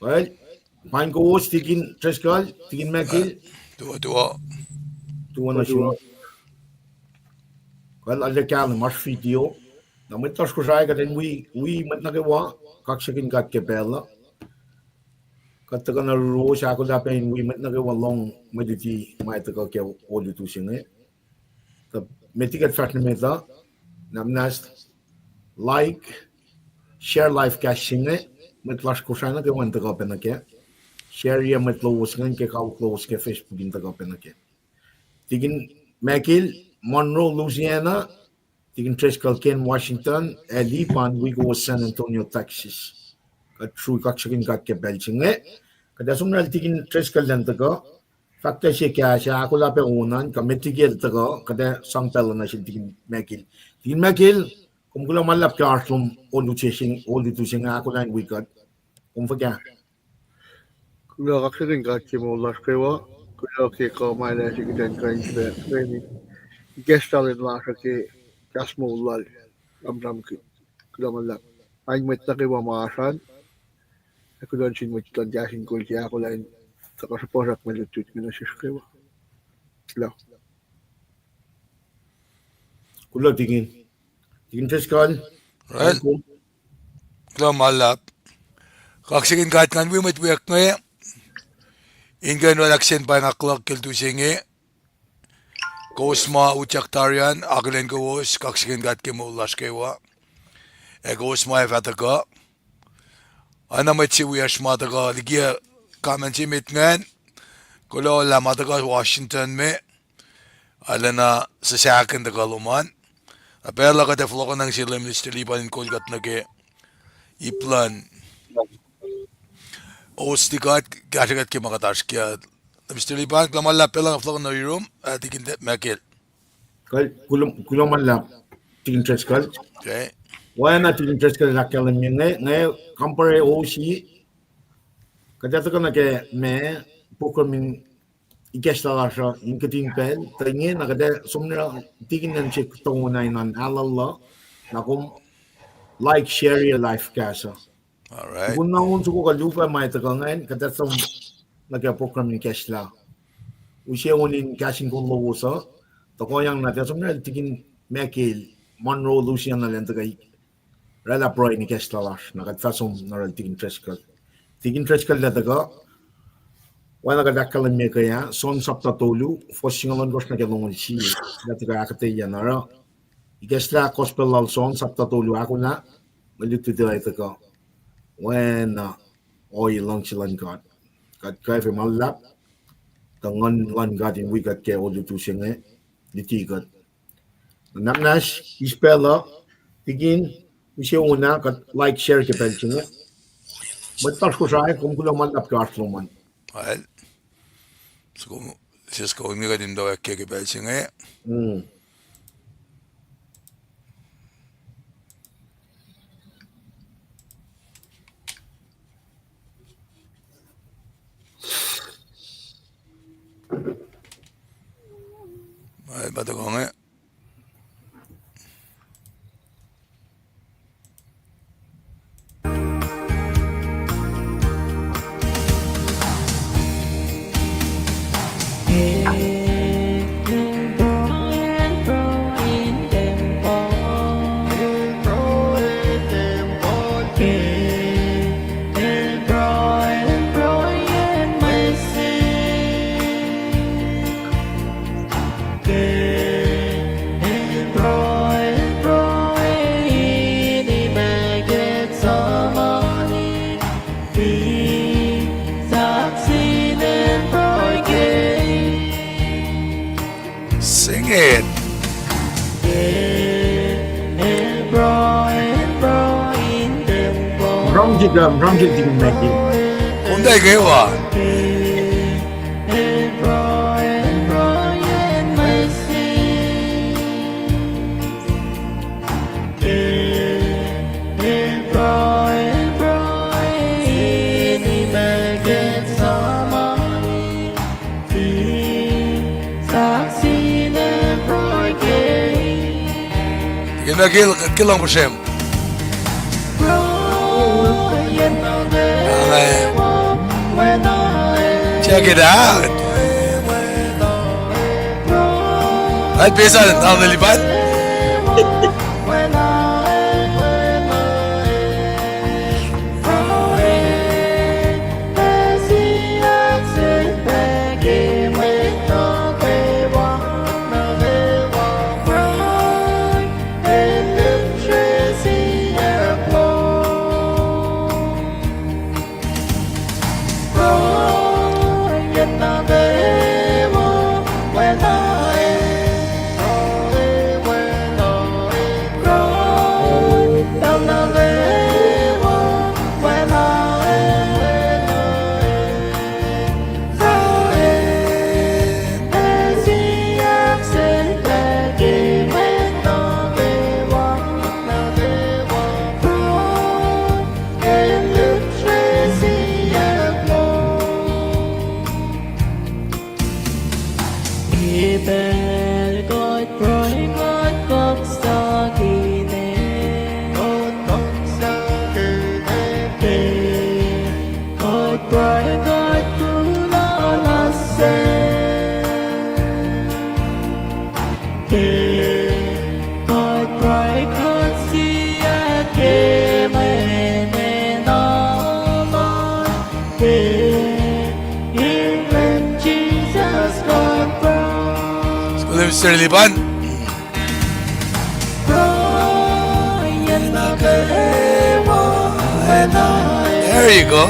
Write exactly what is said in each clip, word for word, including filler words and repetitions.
Well, paing kowos, Tikin Driscoll, Tikin Michael. Tuo, tuo. Tuo nuh sum. Well, arlac kahlwem oasr video. Na mwet lasr Kosrae, kuht in wi, wi mwet nuh kwewa, kaksakihn God ke pacl uh. Kuht tuhkuh nuh yuruwos, ahkolah pac in wi mwet nuh kwewa lohng mwe luti ma tuhkuh ke olutu se inge. Tuh met liki kuht fahsr nuh met uh, na muhnahs like, share live cast se inge, mwet lasr Kosrae nuh kwewa in tuhkuh pac nuh kac. Share-ye mwet lowos ingacn ke kawuck lowos ke Facebook in tuhkuh pac nuh kac. Tikin Michael, Monroe, Louisiana, Tikin Driscoll, Kent, Washington, ac Lipan, wi kowos San Antonio, Texas. Kuht srui kaksakihn God ke pacl se inge. Kuht ac som nuh sel Tikin Driscoll elan tuhkuh. Fahk tuh se kahs ah, ahkolah pac onan, kuh met liki el tuhkuh, kuht ac sang pacl uh nuh sel Tikin Michael. Tikin Michael, kom kuloh ma luhlahp ke oasr lom olutu se inge, ahkolah in wi kuht. Kom fuhkah? Kuloh, kaksakihn God ke moul lasr kwewa. Kuloh ke kuh ma El ase kuht in kuh in sifacna ikacslah lwen lasr uh ke kahs moul Lal. Sramsramkihn. Kuloh ma luhlahp. Paing mwet nuh kwewa ma oasr an, ac kuloh nuh sin mwet luhn Kahs in Kol ke ahkolah in tuhkuh suhpuhsrak mwe lutlut inge nuh sesr kwewa. Kuloh. Kuloh, Tikin. Tikin Driscoll. Right. Kuloh ma luhlahp. Kaksakihn God, ngan wi mwet wiyuck inge in kuh in oraclah kihsen paing akluck ke lutu se inge. Kowos ma utyak tari an, akihlen kowos, kaksakihn God ke moul lasr kwewa. Ac kowos ma ac fah tuhkuh. Oacna mwet se wiyacsr ma tuhkuh liki comment se met ingacn. Kuloh lah ma tuhkuh Washington me. Arulacna suhsahkihn tuhkuh lom an. Na pacl uh kuht ac fohlohkohnang sel Minister Lipan in kol kuht nuh ke ip luhn host kuht, kahsrwe kuht ke ma kuht oasr kac. Minister Lipan, kuloh ma luhlahp, pacl uh fohlohkohnang nuh yurum, ah, Tikin Michael. Kuloh, kuloh ma luhlahp, Tikin Driscoll. Oacna Tikin Driscoll el ahkkahlwemye inge, inge compare host, kuht ac tuhkuh nuh ke ma program in ikacslah lasr uh in kihtin pacl, tuh ingena kuht ac som nuh Tikin an se tongona in an aluhluh, na kom like, share-ye live cast uh. Tukun na on soko kuh luo pac ma tuhkuh ingacn, kuht ac som nuh ke program in ikacslah. Use on in Kahs in Kol lowos uh, tohkohyang na tuh som nuh Tikin Michael, Monroe, Louisiana, elan tuhkuh oraclah pruhe in ikacslah lasr, na kuht fah som nuh sel Tikin Driscoll. Tikin Driscoll el tuhkuh, oacna kuht ahkkahlwemye ke ah, John sapta tolu, fuhs singucul ohnkohsr nuh ke longoul sie, el tuhkuh ahkuhtweyac na oruh ikacslah gospel lal John sapta tolu ahkolah, mwe lutlut uh tuhkuh oacna ohiyac luhngse luhn God. Kuht kwacfe ma luhlahp, tuh Nguhn luhn God in wi kuht ke olutu se inge, luti kuht. Na muhnahs, eis pacl uh, Tikin, use on ah, kuht like, share ke pacl se inge. Mwet lasr Kosrae, kom kuloh ma luhlahp ke oasr lom an. Well, so kom, sis kom inge kuht in toack ke pacl se inge. Well, pa tuhkuh inge. Sing it. Ram jika, ram jika Tikin Michael. Kom ta kewa. Kena kil, kil ang pasem. Ang, eh, Check it out. Al pesan, Al Nelipan. Ke pacl kuht pruhe, kuht kuksak ine. Ke kuht pruhe, kuht kuloh nuh sel. Ke kuht pruhe, kuht siyuck ke mwe enenuh lal. Ke inen Jisus kuht pruhe. Let's go, Mister Liban. There you go.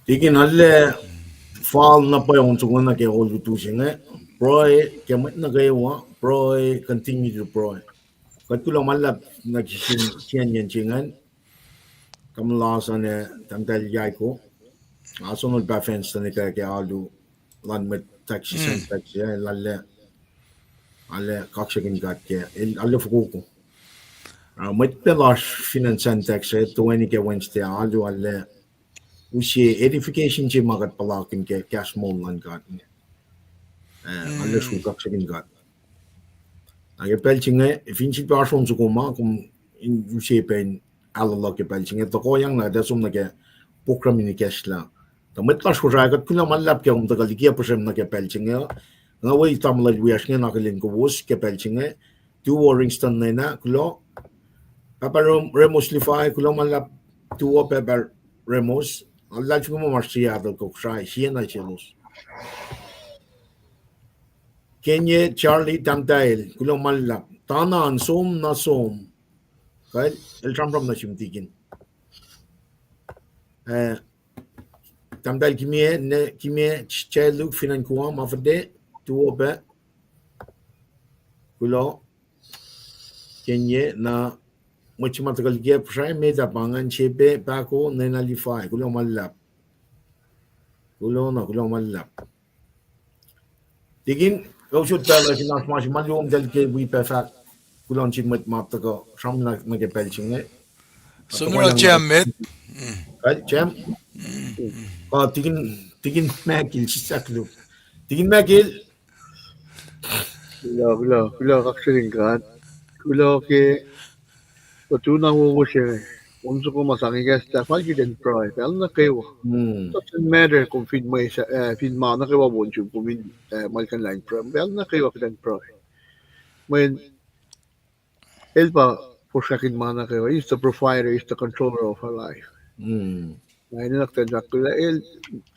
Tikin, arlac fal na pwacye on soko na ke olutu se inge. Pruhe ke mwet nuh kwewa, pruhe, continue to pruhe. Kuht kuloh ma luhlahp nuh ke siyacnyacn se ingacn. Tamuhlwel Lawson ac tahmtahel Yaiko. Nga sonol pa fans tuh nuh ke, ke alu luhn mwet taxi, sacn taxi, eh, arlac, arlac kaksakihn God ke, el arlac fokoko. Ah, mwet pac lasr fin acn Sacn taxi, eh, toeni ke Wednesday alu arlac use edification se ma kuht puhlakihn ke kahs moul luhn God inge. Eh, arlac sruhk kaksakihn God. Na ke pacl se inge, fin sifilpac oasr on soko ma kom in use pac in alu luhk ke pacl se inge, tuhkuhyang na kuht ac som nuh ke program in ikacslah. Tuh mwet lasr Kosrae, kuht kuloh ma luhlahp ke kom tuhkuh liki ac puhsrem nuh ke pacl se inge. Nga wi tamuhlwel wiyacsr inge na akihlen kowos ke pacl se inge. Tuwo Ringston Nena, kuloh. Pahpah Rem-, Remus Lifai, kuloh ma luhlahp. Tuwo Pahpah Remus. Nga luhlahlfongi muh ma Seattle, Kosrae, siena selos. Kenye Charlie Tamtael, kuloh ma luhlahp. Tanan, som na som. Kal, el sramsram nuh sum tikin. Eh, Tamtael Kimie, ne, Kimie, Ch-, Cheluk, fin acn Kuwa, ma fihte, tuwo pac. Kuloh. Kenye, na, mwet se ma tuhkuh liki ac puhsrem, met ah pa ingacn, Sepe, Pahko, Nena Lifai, kuloh ma luhlahp. Kuloh na, kuloh ma luhlahp. Tikin, kowos usot pacl uh, fin oasr ma se ma luo, tahl ke wi pac fahk, kuloh nuh sin mwet ma tuhkuh sramsram nuh ke pacl se inge. Soenna Jem met. Kal, Jem. Kuh tikin, tikin Michael, sislah koluk. Tikin Michael. Kuloh, kuloh, kuloh, kaksakihn God. Kuloh ke, kuht tu na wowo se, on soko ma sang ikacslah fal kuht in pruhe pacl nuh kwewa. Doesn't matter kom fin mwe, eh, fin ma nuh kwewa wo nuh sum, kom in, eh, ma kuh in lain pruhe pacl nuh kwewa kuht in pruhe. Mweyen El pa fosrngahkihn ma nuh kwewa. He's the provider, he's the controller of our life. Na enenuh kuht in fahk lah el,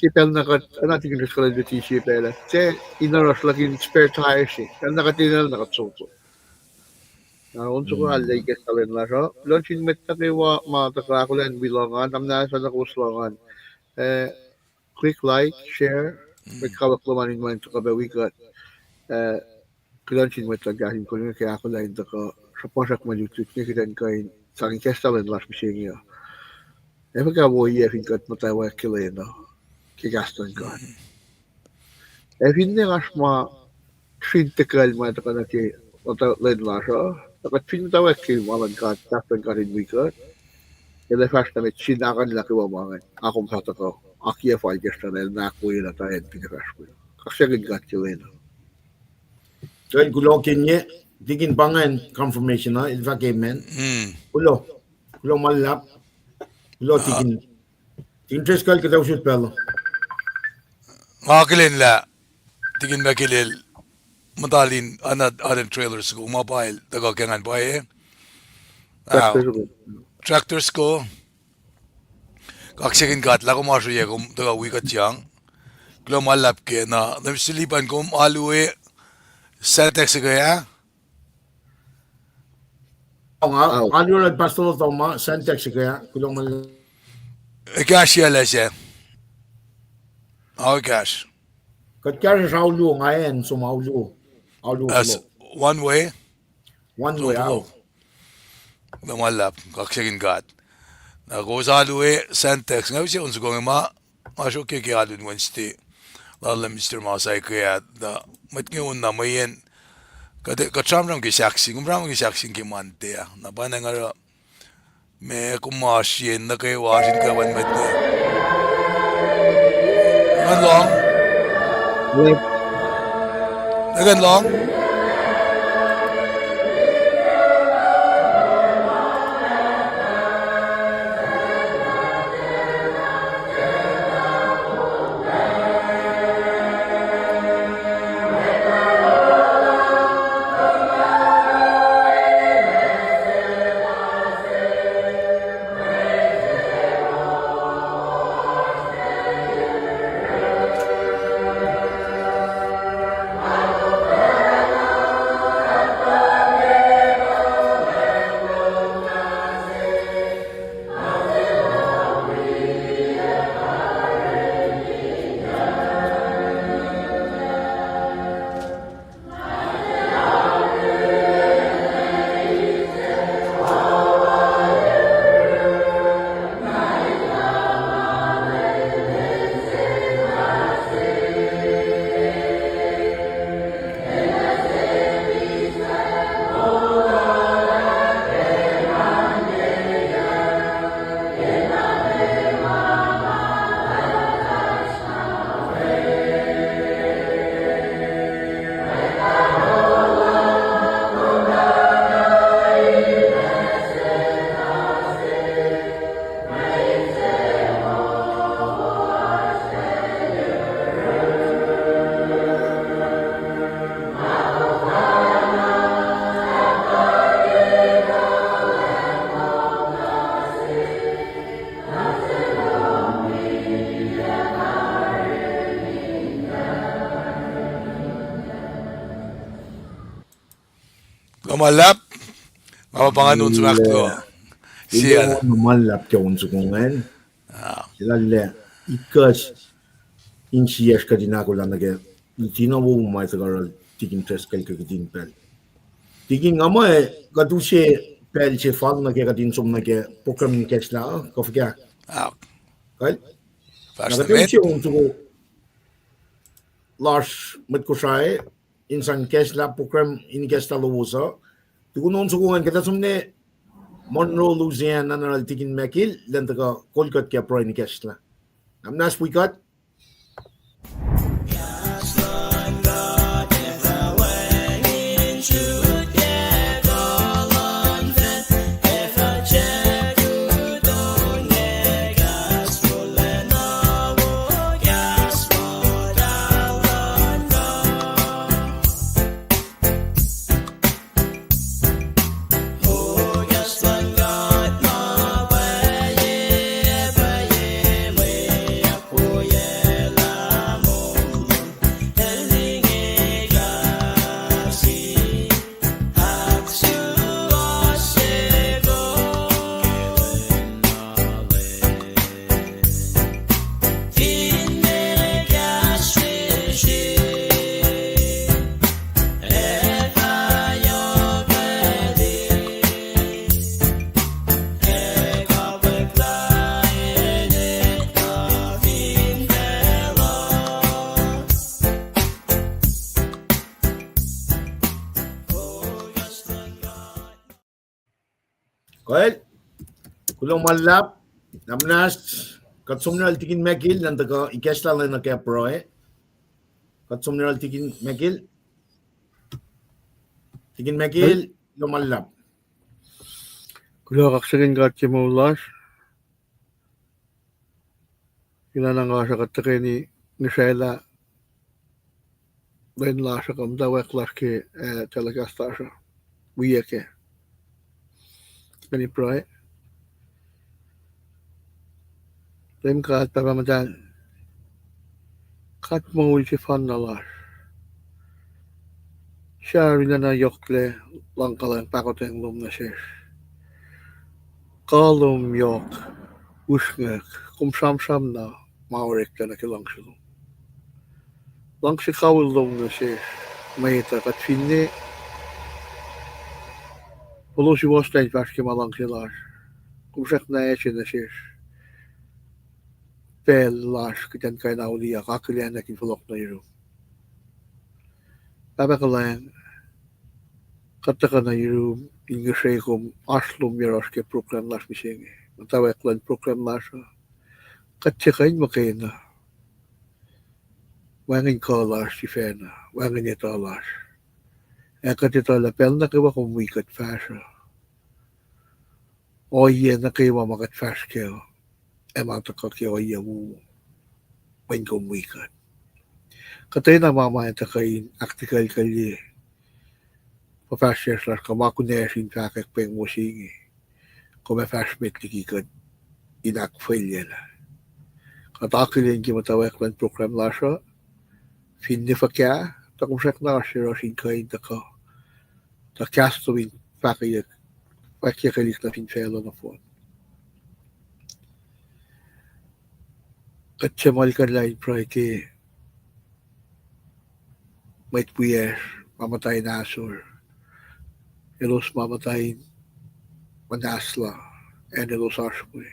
ke pacl na kuht, na tikin ris kuhlwacng luti sie pacl ah, se in oruh sruhlahkihn spare tire se, pacl na kuht enenuh na kuht soko. Na on soko arlac ikacslah lwen lasr uh, kuloh nuh sin mwet nuh kwewa ma tuhkuh ahkolah in wi lohng an, tamuhlwel, suc nuh kowos lohng an. Eh, click like, share, mwet kawuck lom an in ma in tuhkuh pac wi kuht. Eh, kuloh nuh sin mwet luhn kahs in kol inge ke ahkolah in tuhkuh sruhpuhsrak mwe lutlut inge kuht in kuh in sang ikacslah lwen lasr mihsenge uh. Ac fuhkah woiyac fin kuht muhtwacwacack ke lwen uh ke kahs luhn God. Ac finne oasr ma fin tekuhl ma tuhkuh nuh ke lwen lasr uh, tuh kuht fin muhtwacwacack ke ma luhn God, kahs luhn God in wi kuht, el ac fahsr nuh met sin akwuck nuh kwewa ma ingacn, a kom fah tuhkuh akiyac fal ke srana el, na ahkwoyelah tuh acn kuht ac fahsr wi. Kaksakihn God ke lwen uh. Kuloh, kuloh Kenye, tikin pa ingacn confirmation uh, el fahk amen. Kuloh, kuloh ma luhlahp. Kuloh tikin. Tikin Driscoll, kuht ac usot pacl uh. Nga akihlen lah tikin Michael el muhta liki acn, acn trailer soko ma pa el tuhkuh ke ngan pwacye. Tractor soko. Kaksakihn God lah kom oasr ohiyac kom tuhkuh wi kuht yang. Kuloh ma luhlahp ke na, lems sili pa kom alu we Santak se ke ah. Nga alu lal Pastor Toma, Santak se ke ah, kuloh ma luhlahp. Ekahsr yac lah se. Ao ekahsr. Kuht kahsruh aulu, nga acn som aulu. Aulu. One way. One way out. Kuloh ma luhlahp, kaksakihn God. Na kowos alu we Santak, nga use on soko inge ma, nga sruok ke alu in Wednesday. Lal Mister Masai ke ah, tuh mwet inge on na mweyen kuht, kuht sramsram ke sahkseng, kom sramsram ke sahkseng ke Monday ah. Na pa na nga oruh, ma kom oasr yen nuh kwewa oasr in kuh wacngihn mwet inge. Ngan lohng. Ngan lohng. Ma luhlahp, ma pa ngan on soko ahkluo. Kuloh ma luhlahp ke on soko ingacn. Selalah ikacs insiyacsr kuht in ahkolah nuh ke luti na wo ma tuhkuh oruh Tikin Driscoll ke kihtin pacl. Tikin, nga muh kuht use pacl se fal nuh ke kuht in som nuh ke program in ikacslah uh, kuh fuhkah? Kuht use on soko lasr mwet Kosrae in sang ikacslah program in ikacslah lowos uh. Tukun on soko ingacn kuht ac som nuh Monroe, Louisiana, nuh yohrohl Tikin Michael, elan tuhkuh kol kuht ke pruhe in ikacslah. Am nas wi kuht. Kuloh ma luhlahp, na muhnahs, kuht som nuh yohrohl Tikin Michael, elan tuhkuh ikacslah lwen uh ke pruhe. Kuht som nuh yohrohl Tikin Michael. Tikin Michael, kuloh ma luhlahp. Kuloh kaksakihn God ke moul lasr. Inanangosr uh kuht tuhkweni ngisraclah lwen lasr uh kuh muhtwacwacack lasr ke, eh, telecast lasr uh. Wiyuck ah. Keni pruhe. Leum God, Pahpah Muhtahl, God moul sefanna lasr. Sahp arulacna yohklac luhngkuhlwacng pahkotwen lom nuh sesr. Kuh lom yohk, usrnguck, kom sramsram na ma oreklac nuh ke luhngse lom. Luhngse kawihl lom nuh sesr, mwet uh kuht finne fohlohk suwohslah in fahsr ke ma luhngse lasr. Kom srackna ase nuh sesr pacl lasr kuht in kuh in auliyak, akihlenak in fohlohk nuh yurum. Pahpah kuhlwacng, kuht tuhkuh nuh yurum in ngihsre kom oasr lom yohrohsr ke program lasr mihsenge. Muhtwacwacack luhn program lasr uh, kuht tiac kuh in muhkwena wacngihn kuh lasr sifacna, wacngihn etuh lasr. Ac kuht etuh lah pacl nuh kwewa kom wi kuht fahsruh, ohiyac nuh kwewa ma kuht fahsr kac uh, ac ma tuhkuh ke ohiyac wowo, mweyen kom wi kuht. Kuhtwena ma ma tuhkuh in ahktikelkelye fuhfahsryucsr lasr kuh ma kunacsr in fahkwack pweng wo se inge, kom ac fahsr met liki kuht in ahkfalyelah. Kuht akihlen ke muhtwacwacack luhn program lasr uh, finne fuhkah, tuh kom srackna oasr yohrohsr in kuh in tuhkuh, tuh kahs lom in fahkwack, fahkwack liki nuh fin facluh nohfohn. Kuht tiac muhlkuhnlah in pruhe ke mwet wiyacsr ma muhta in ahsor, elos ma muhta in muhnahslah acn elos oasr we.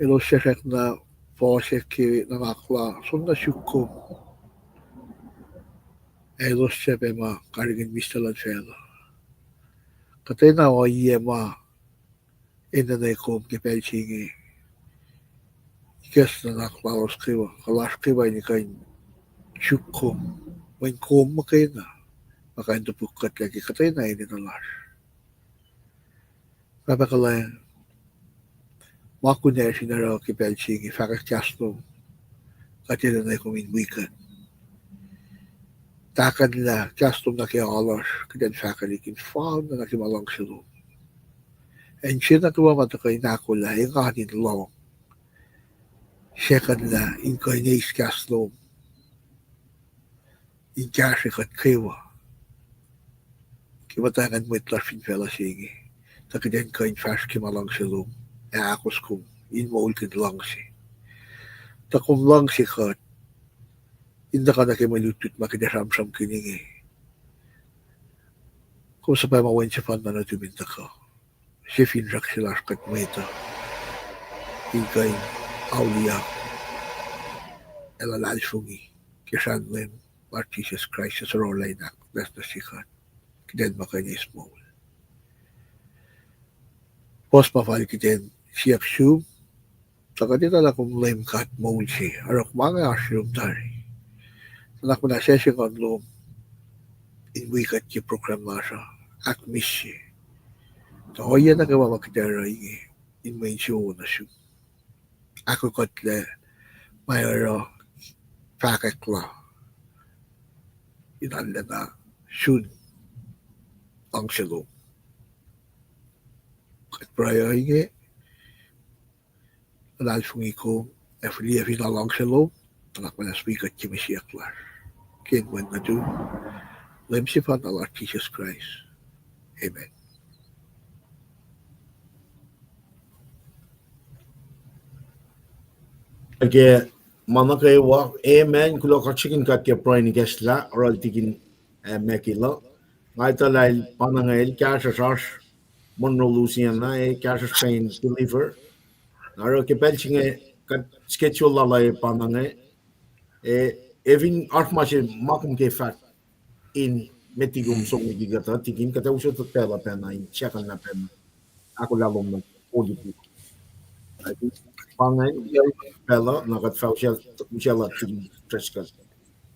Elos srackna fohsack ke nuhnak la som nuh suk kom, ac elos sacpac ma karihngihn mihslac luhn facluh. Kuhtwena ohiyac ma enenuh kom ke pacl se inge, ikacs nuhnak lalos kwewa, kuh lasr kwewa in kuh in suk kom, mweyen kom muhkwena, ma kuh in topuk kuhtlac ke kuhtwena enenuh lasr. Pahpah kuhlwacng, ma kunacsr in oruh ke pacl se inge fahkwack kahs lom, kuht enenuh kom in wi kuht. Tahkuhnlah kahs lom nuh ke alasr, kuht in fahkwelihk in fal nuh ke ma luhngse lom. Acn se nuh kwewa ma tuhkuh in ahkolah, engan in lohng, sekuhnlah in kuh in eis kahs lom in kahsrwe kuht kwewa. ke muhtwacngahn mwet lasr fin facluh se inge, tuh kuht in kuh in fahsr ke ma luhngse lom, ac ahkos kom in moulkihn luhngse. Tuh kom luhngse kuht, in tuhkuh nuh ke mwe lutlut ma kuht ac sramsramkihn inge. Kom suhpwacma Wen sefanna nuhtum in tuhkuh. Se finsrak se lasr kuht mwet uh in kuh in auliyak ac luhlahlfongi ke srahn Leum lasr Jisus Kraist, suc sororlah in ahknwacsnwacsye kuht, kuht in muh kuh in eis moul. Puhs ma fal kuht in siyuck sum, tuh kuht etuh lah kom Leum God moul se, oruh ma inge oasr lom tari. Nuhnak muhnahs se ngan lom in wi kuht ke program lasr uh, ahkmihsye. Tuh ohiyac nuh kwewa ma kuht ac oruh inge, in mwe insewowo nuh sum. Ahkkuhtlac ma oruh fahkwack la in arulacna sun luhngse lom. Kuht pruhe inge, luhlahlfongi kom, ac fihliyac fin luhngse lom, nuhnak muhnahs wi kuht ke mwe siyuck lasr. Ke inen Wen nuhtum, Leum sefanna lasr Jisus Kraist. Amen. Ke ma nuh kwewa, amen. Kuloh kaksakihn God ke pruhe in ikacslah oruh tikin, eh, Mekila. Nga etuh lah el pa inge el kahsruhsr oasr Monroe, Louisiana, ac kahsruhsr pac in deliver. Na oruh ke pacl se inge kuht schedule lal ah pa inge, ac fin oasr ma se ma kom ke fahk in met liki kom som liki kuht uh, tikin kuht ac use pacl uh pacna in siyuck lah pacna ahkolah lom nuh Olitu. Pa ingacn pacl uh na kuht fah usaclah tikin Driscoll.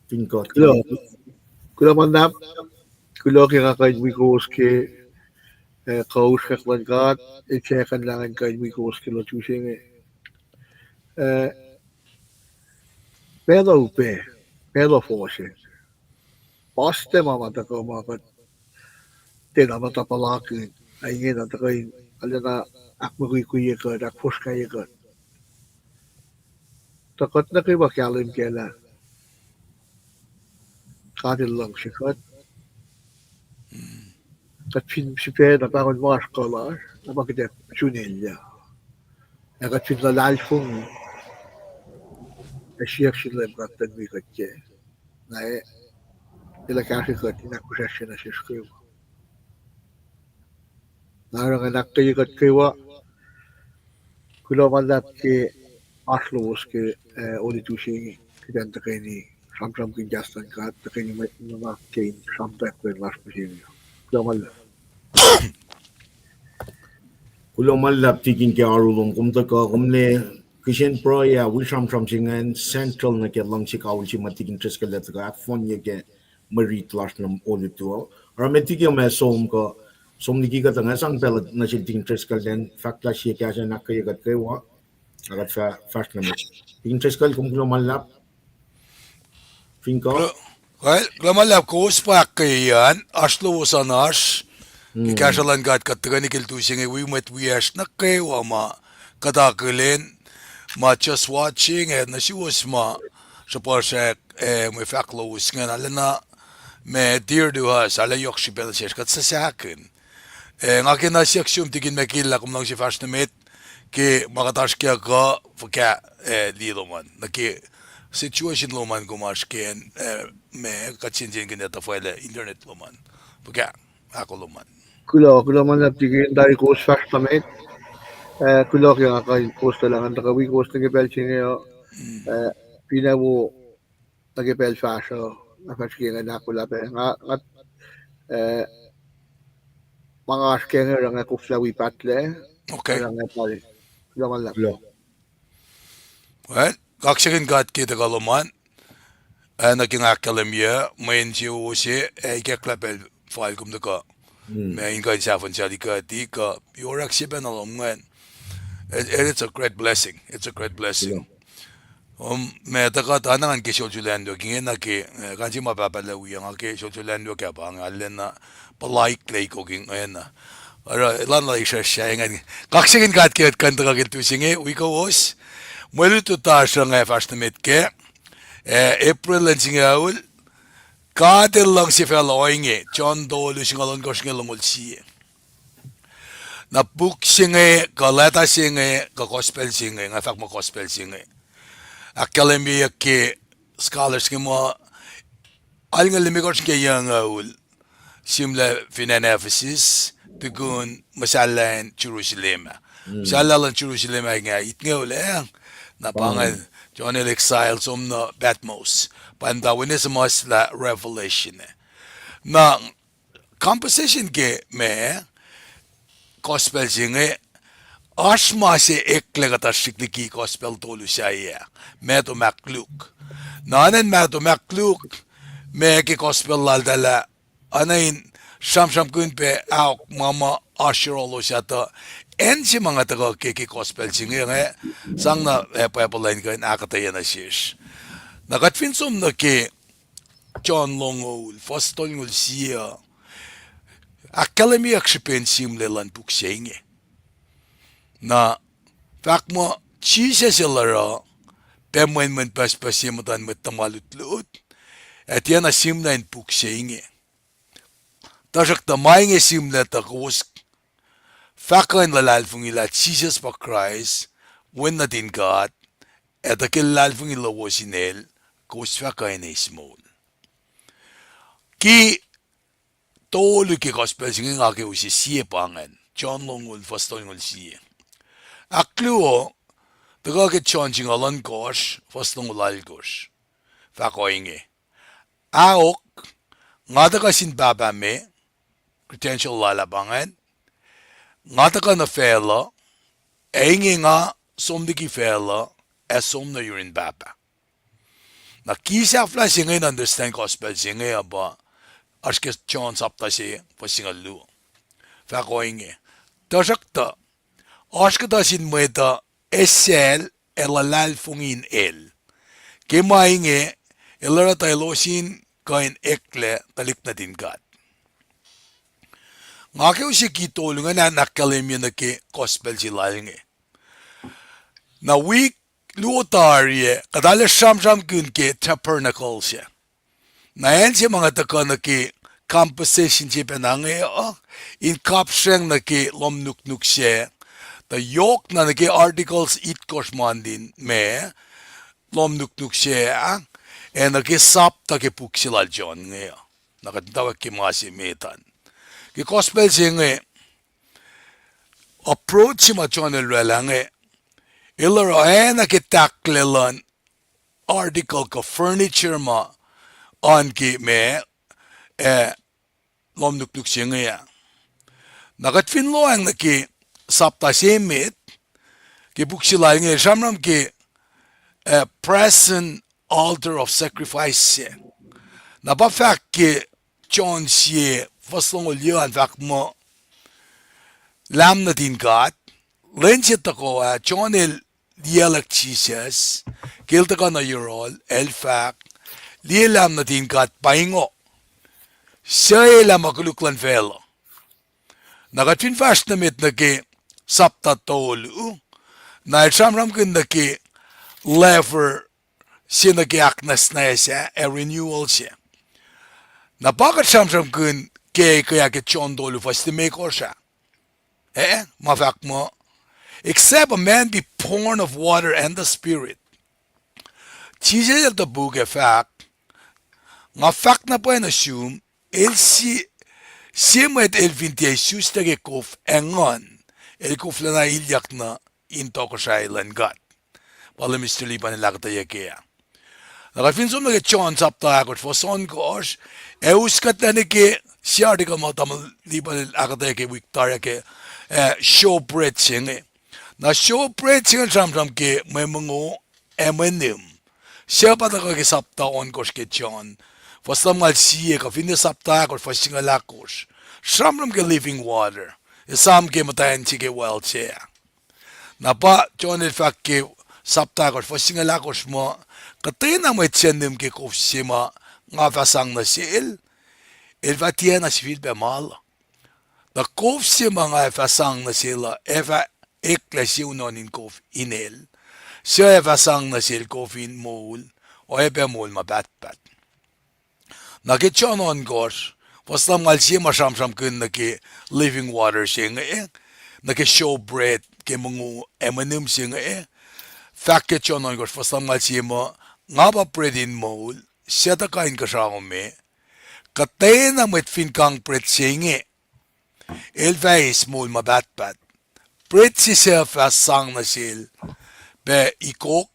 Fin kuh, kuloh ma luhlahp, kuloh ke nga kuh in wi kowos ke, eh, kuh usrnguck luhn God, el siyuck lah ngan kuh in wi kowos ke lutu se inge. Eh, pacl uh upac, pacl uh fohs. Puhslac ma ma tuhkuh ma kuht tiacna muhta puhlakihn, a ingena tuhkuh in arulacna ahkmukwikwiye kuht, ahkfohsrngahye kuht. Tuh kuht nuh kwewa kahlwem kac lah God El luhngse kuht. Kuht fin sifacna pahngon ma oasr kuh lasr, na pa kuht ac sun elyah. Ac kuht fin luhlahlfongi, ac siyuck sin Leum God luhn wi kuht kac, na El ac kahsrwe kuht in ahkfihsrwacsrye nuh sesr kwewa. Na oruh ngan ahkkweye kuht kwewa, kuloh ma luhlahp ke oasr lowos ke, eh, Olitu se inge, kuht in tuhkweni sramsramkihn kahs luhn God, tuhkweni nuhnak ke in sramtweack lwen lasr mihsenge. Kuloh ma luhlahp. Kuloh ma luhlahp tikin ke oaru lom. Kom tuhkuh, kom ne kihsen pruhe ah wi sramsram se ingacn, central nuh ke luhngse kawihl se ma tikin Driscoll el tuhkuh ahkfohnye ke mwe rit lasr nuh Olitu uh. Oruh met liki ma som kuh, som liki kuht uh, nga sang pacl nuh sel tikin Driscoll in fahk lah sie kahs in ahkkweye kuht kwewa, ac kuht fah fahsr nuh met. Tikin Driscoll, kom kuloh ma luhlahp. Fin kuh. Kuloh, kuloh ma luhlahp, kowos pa ahkkweye an, oasr lowos an oasr ke kahsruh luhn God kuht tuhkweni ke lutu se inge, wi mwet wiyacsr nuh kwewa ma kuht akihlen, ma just watching, ac nuh suwos ma sruhpuhsrak, ac mwe fahk lowos ingacn arulacna ma dear to us, arlac yohk srihpac nuh sesr, kuht suhsahkihn. Ac nga kena siyuck sum tikin Mekila, kom luhngse fahsr nuh met ke ma kuht oasr kac kuh fuhkah, ac liye lom an nuh ke situation lom an kom oasr ke, ac ma kuht sensenkihn ac tuhfahlah internet lom an fuhkah, ahko lom an. Kuloh, kuloh ma luhlahp tikin, tari kowos fahsr nuh met. Ac kuloh ke nga kuh in kowos tuh lah ngan tuhkuh wi kowos nuh ke pacl se inge uh. Ac finne wo nuh ke pacl fahsruh, nga fahsr ke ingacn ahkolah pac. Nga, nga, eh, ma nga oasr ke inge oruh nga koflah wi pahtlac. Okay. Oruh nga tari. Kuloh ma luhlahp. Kuloh. Well, kaksakihn God ke tuhkuh lom an. Ac nuh ke nga ahkkahlwemye, mwe insewowo se, ac ikacklah pacl fal kom tuhkuh. Ma in kuh in sahfuhn sali kuht, kuh yorak se pacna lom ingacn. And, and it's a great blessing. It's a great blessing. Um, ma tuhkuh tuh na ngan ke solsol anwuck inge na ke, eh, kain se ma pahpah la wi nga ke solsol anwuck ah pa inge, arulacna puhlaik lah ikoking ingena. Oruh elan la israsra ingacn. Kaksakihn God ke kuht kuh in tuhkuh ke lutu se inge wi kowos. Mwe lutlut lasr uh nga fahsr nuh met kac. Eh, April lwen singucul, God El luhngse facluh ohinge, John tolu singucul ohnkohsr inge longoul sie. Na puk se inge, kuh leta se inge, kuh gospel se inge, nga fahk muh gospel se inge, ahkkahlwemyeyuck ke scholars inge muh alngoul limekohsr ke yucngucul sihmlac fin acn Ephesus, tukun muhsahllah in Jerusalem ah. Muhsahllah luhn Jerusalem ah inge itngoul ah, na pa ingacn John el exile som nuh Patmos. Pa muhta witness muhsahllah Revelation ah. Na composition ke ma gospel se inge, oasr ma se eklac kuhtuh srihk liki gospel tolu sahyac, Matthew, Mark, Luke. Na oacna in Matthew, Mark, Luke, ma ke gospel laltahl ah, oacna in sramsramkihn pac aok ma ma oasr yohrohlos ah tuh, acn se ma nga tuhkuh ke ke gospel se inge, nga sang na, eh, Bible ah in kuh in ahkuhtweyac nuh sesr. Na kuht fin som nuh ke John longoul, fuhs tolngoul sie uh, ahkkahlwemyeyuck srihpen sihmlac luhn puk se inge. Na fahk muh Jisus el oruh pamwemwen pucspucs ye muhtuhn mwet tuhma lutlut, ac tiacna sihmlac in puk se inge. Tuhsruhktuh ma inge sihmlac tuh kowos fah kuh in luhlahlfongi lah Jisus pa Kraist, Wen nuhtin God, ac tuh ke luhlahlfongi lowos in El, kowos fah kuh in eis moul. Ki tolu ke gospel se inge nga ke use sie pa ingacn, John longoul, fuhs tolngoul sie. Ahkluo, tuhkuh ke John singucul ohnkohsr, fuhs longoul alkohsr. Fahk ohinge. Aok, nga tuhkuh sin Pahpah me, credential lal ah pa ingacn, nga tuhkuh nuh facluh, ac inge nga som liki facluh, ac som nuh yurin Pahpah. Na ki sahflah se inge in understand gospel se inge uh pa, oasr ke John sapta se fuhs singucul luo. Fahk ohinge. Tuhsruhktuh, oasr kuhtuh sin mwet uh esacl ac luhlahlfongi in El. Ke ma inge, el oruh tuh elos in kuh in eklac tuhlihk nuhtin God. Nga ke use ki tolu ingacn in ahkkahlwemye nuh ke gospel se lal inge. Na wik luo tari ah, kuht arlac sramsramkihn ke tabernacle se. Na acn se ma nga tuhkuh nuh ke composition se pacna inge uh, in kapsreng nuh ke lohm nuknuk se, tuh yohkna nuh ke articles itkohsr mundin ma lohm nuknuk se ah, ac nuh ke sapta ke puk se lal John inge uh. Na kuht muhtwacwacack ke ma se met an. Ke gospel se inge, approach se ma John el oraclah inge, el oruh oacna ke tahklac luhn article kuh furniture ma oan ke ma, eh, lohm nuknuk se inge ah. Na kuht fin lohacng nuh ke sapta se met, ke puk se lal inge, sramsram ke, eh, brazen altar of sacrifice se. Na pa fahk ke John sie, fuhs longoul yuh an fahk muh, Lahm nuhtin God, lwen se tohkoh ah, John el liyaclwack Jisus, ke el tuhkuh nuh yohrohl, el fahk, Liye Lahm nuhtin God pa ingoh, suc elah ma koluk luhn facluh. Na kuht fin fahsr nuh met nuh ke sapta tolu, na el sramsramkihn nuh ke laver se nuh ke ahknwacsnwacs ah, ac renewal se. Na pa kuht sramsramkihn ke, ke, ke John tolu fuhs limekohsr ah. Eh, ma fahk muh, Except a man be born of water and the Spirit. Jisus el topuk ac fahk, Nga fahk na pwacye nuh sum, el sie, sie mwet el fin tiac isuslac ke kof ac nguhn, el koflacna ilyak nuh in tohkohsrahi luhn God. Pa Leum Mister Lipan el ahkuhtweyac kac ah. Na kuht fin som nuh ke John sapta ahkosr fuhs ohnkohsr, ac us kuhtlac nuh ke sie article ma tamuhlwel Lipan el ahkuhtweyac ke wik tari ah ke, eh, showbread se inge. Na showbread se inge sramsram ke mwe mongo ac mwe nihm. Suc pa tuhkuh ke sapta ohnkohsr ke John, fuhs lumngaul sie kuh finne sapta ahkosr fuhs singucul ahkosr. Sramsram ke living water. Esam ke muhtwacn se ke well se ah. Na pa John el fahk ke sapta ahkosr fuhs singucul ahkosr muh, Kuhtwena mwet suc nihm ke kof se ma nga fah sang nuh sel, el fah tiacna sifilpac mal uh. Tuh kof se ma nga ac fah sang nuh sel uh ac fah eklac sie unohn in kof inel, suc ac fah sang nuh sel kof in moul, oacyacpac moul ma pahtpaht. Na ke John ohnkohsr, fuhs lumngaul sie ma sramsramkihn nuh ke living water se inge, nuh ke showbread ke mongo ac mwe nihm se inge, fahk ke John ohnkohsr fuhs lumngaul sie muh, Nga pa bread in moul, suc tuh kuh in kuhsrao me, kuhtwena mwet fin kang bread se inge, el fah eis moul ma pahtpaht. Bread se suc fah sang nuh sel pac ikok,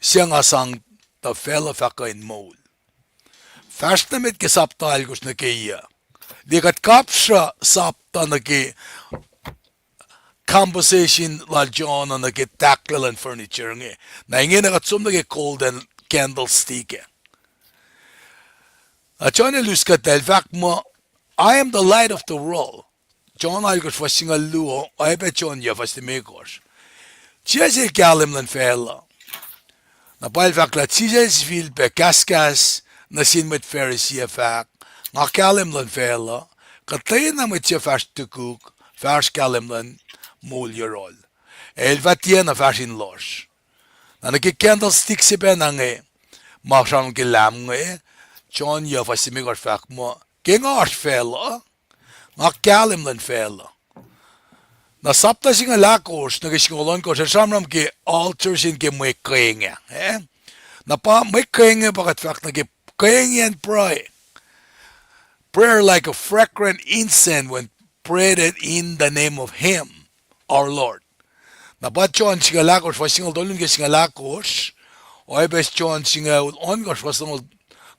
suc nga sang tuh facluh fah kuh in moul. Fahsr nuh met ke sapta alkosr nuh ke yac. Liye kuht kapsra sapta nuh ke composition lal John uh nuh ke tahklac luhn furniture inge. Na ingena kuht som nuh ke golden candlestick ah. Na John el us kuht lah el fahk muh, I am the light of the world. John alkosr fuhs singucul luo, oacyacpac John yuc fuhs limekohsr. Jisus el kahlwem luhn facluh. Na pa el fahk lah Jisus el sifilpac kahskahs nuh sin mwet Pharisee ac fahk, Nga kahlwem luhn facluh, kuhtwena mwet suc fahsr tukuk, fahsr kahlwem luhn moul yohrohl, ac el fah tiacna fahsr in lohsr. Na nuh ke candlestick se pacna inge, ma sramsram ke lahm inge, John yuc fuhs limekohsr fahk muh, Ke nga oasr facluh, nga kahlwem luhn facluh. Na sapta singucul ahkosr nuh ke singucul ohnkohsr el sramsram ke altar se ke mwe keng ah, eh? Na pa mwe keng ah pa kuht fahk nuh ke keng in pruhe. Prayer like a fragrant incense when prayed in the name of Him, our Lord. Na pa John singucul ahkosr, fuhs singucul tolu nuh ke singucul ahkosr, oacyacpac John singucul ohnkohsr, fuhs longoul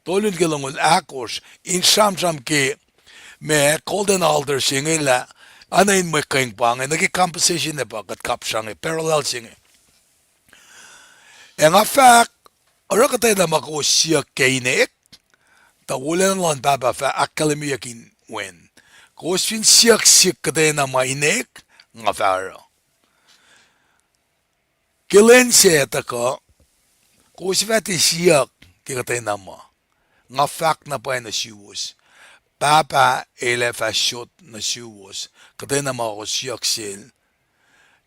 tolu nuh ke longoul ahkosr, in sramsram ke ma golden altar se inge lah, oacna in mwe keng pa inge, nuh ke composition ah pa kuht kapsra inge, parallel se inge. Ac nga fahk, oruh kuhtwena ma kowos siyuck ke inek, tuh wolacna luhn Pahpah fah ahkkahlwemyeyuck in wen. Kowos fin siyuck sihk kuhtwena ma inek, nga fah oruh. Ke lwen sac tuhkuh, kowos fah tiac siyuck ke kuhtwena ma. Nga fahk na pwacye nuh suwos, Pahpah El ac fah sot nuh suwos kuhtwena ma kowos siyuck sel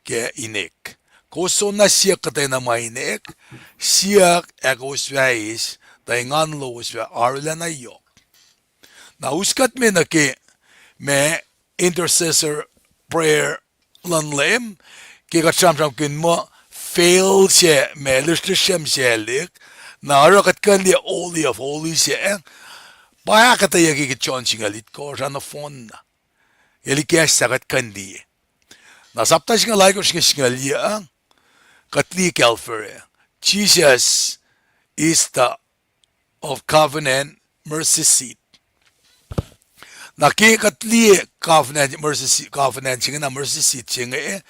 ke inek. Kowos soenna siyuck kuhtwena ma inek, siyuck ac kowos fah eis, tuh engan lowos fah arulacna yohk. Na us kuht me nuh ke ma intercessor prayer luhn Leum, ke kuht sramsramkihn muh veil se ma lihsrlihsrem se lihk, na oruh kuht kuh in liye Holy of Holies se, pa ahkuhtweyucki ke John singucul itkohsr ah nohfohnna. El ikacslah kuht kuh in liye. Na sapta singucul alkosr nuh ke singucul yuc, kuht liye Calvary. Jesus is the of covenant mercy seat. Na ke kuht liye covenant mercy seat, covenant se inge na mercy seat se inge,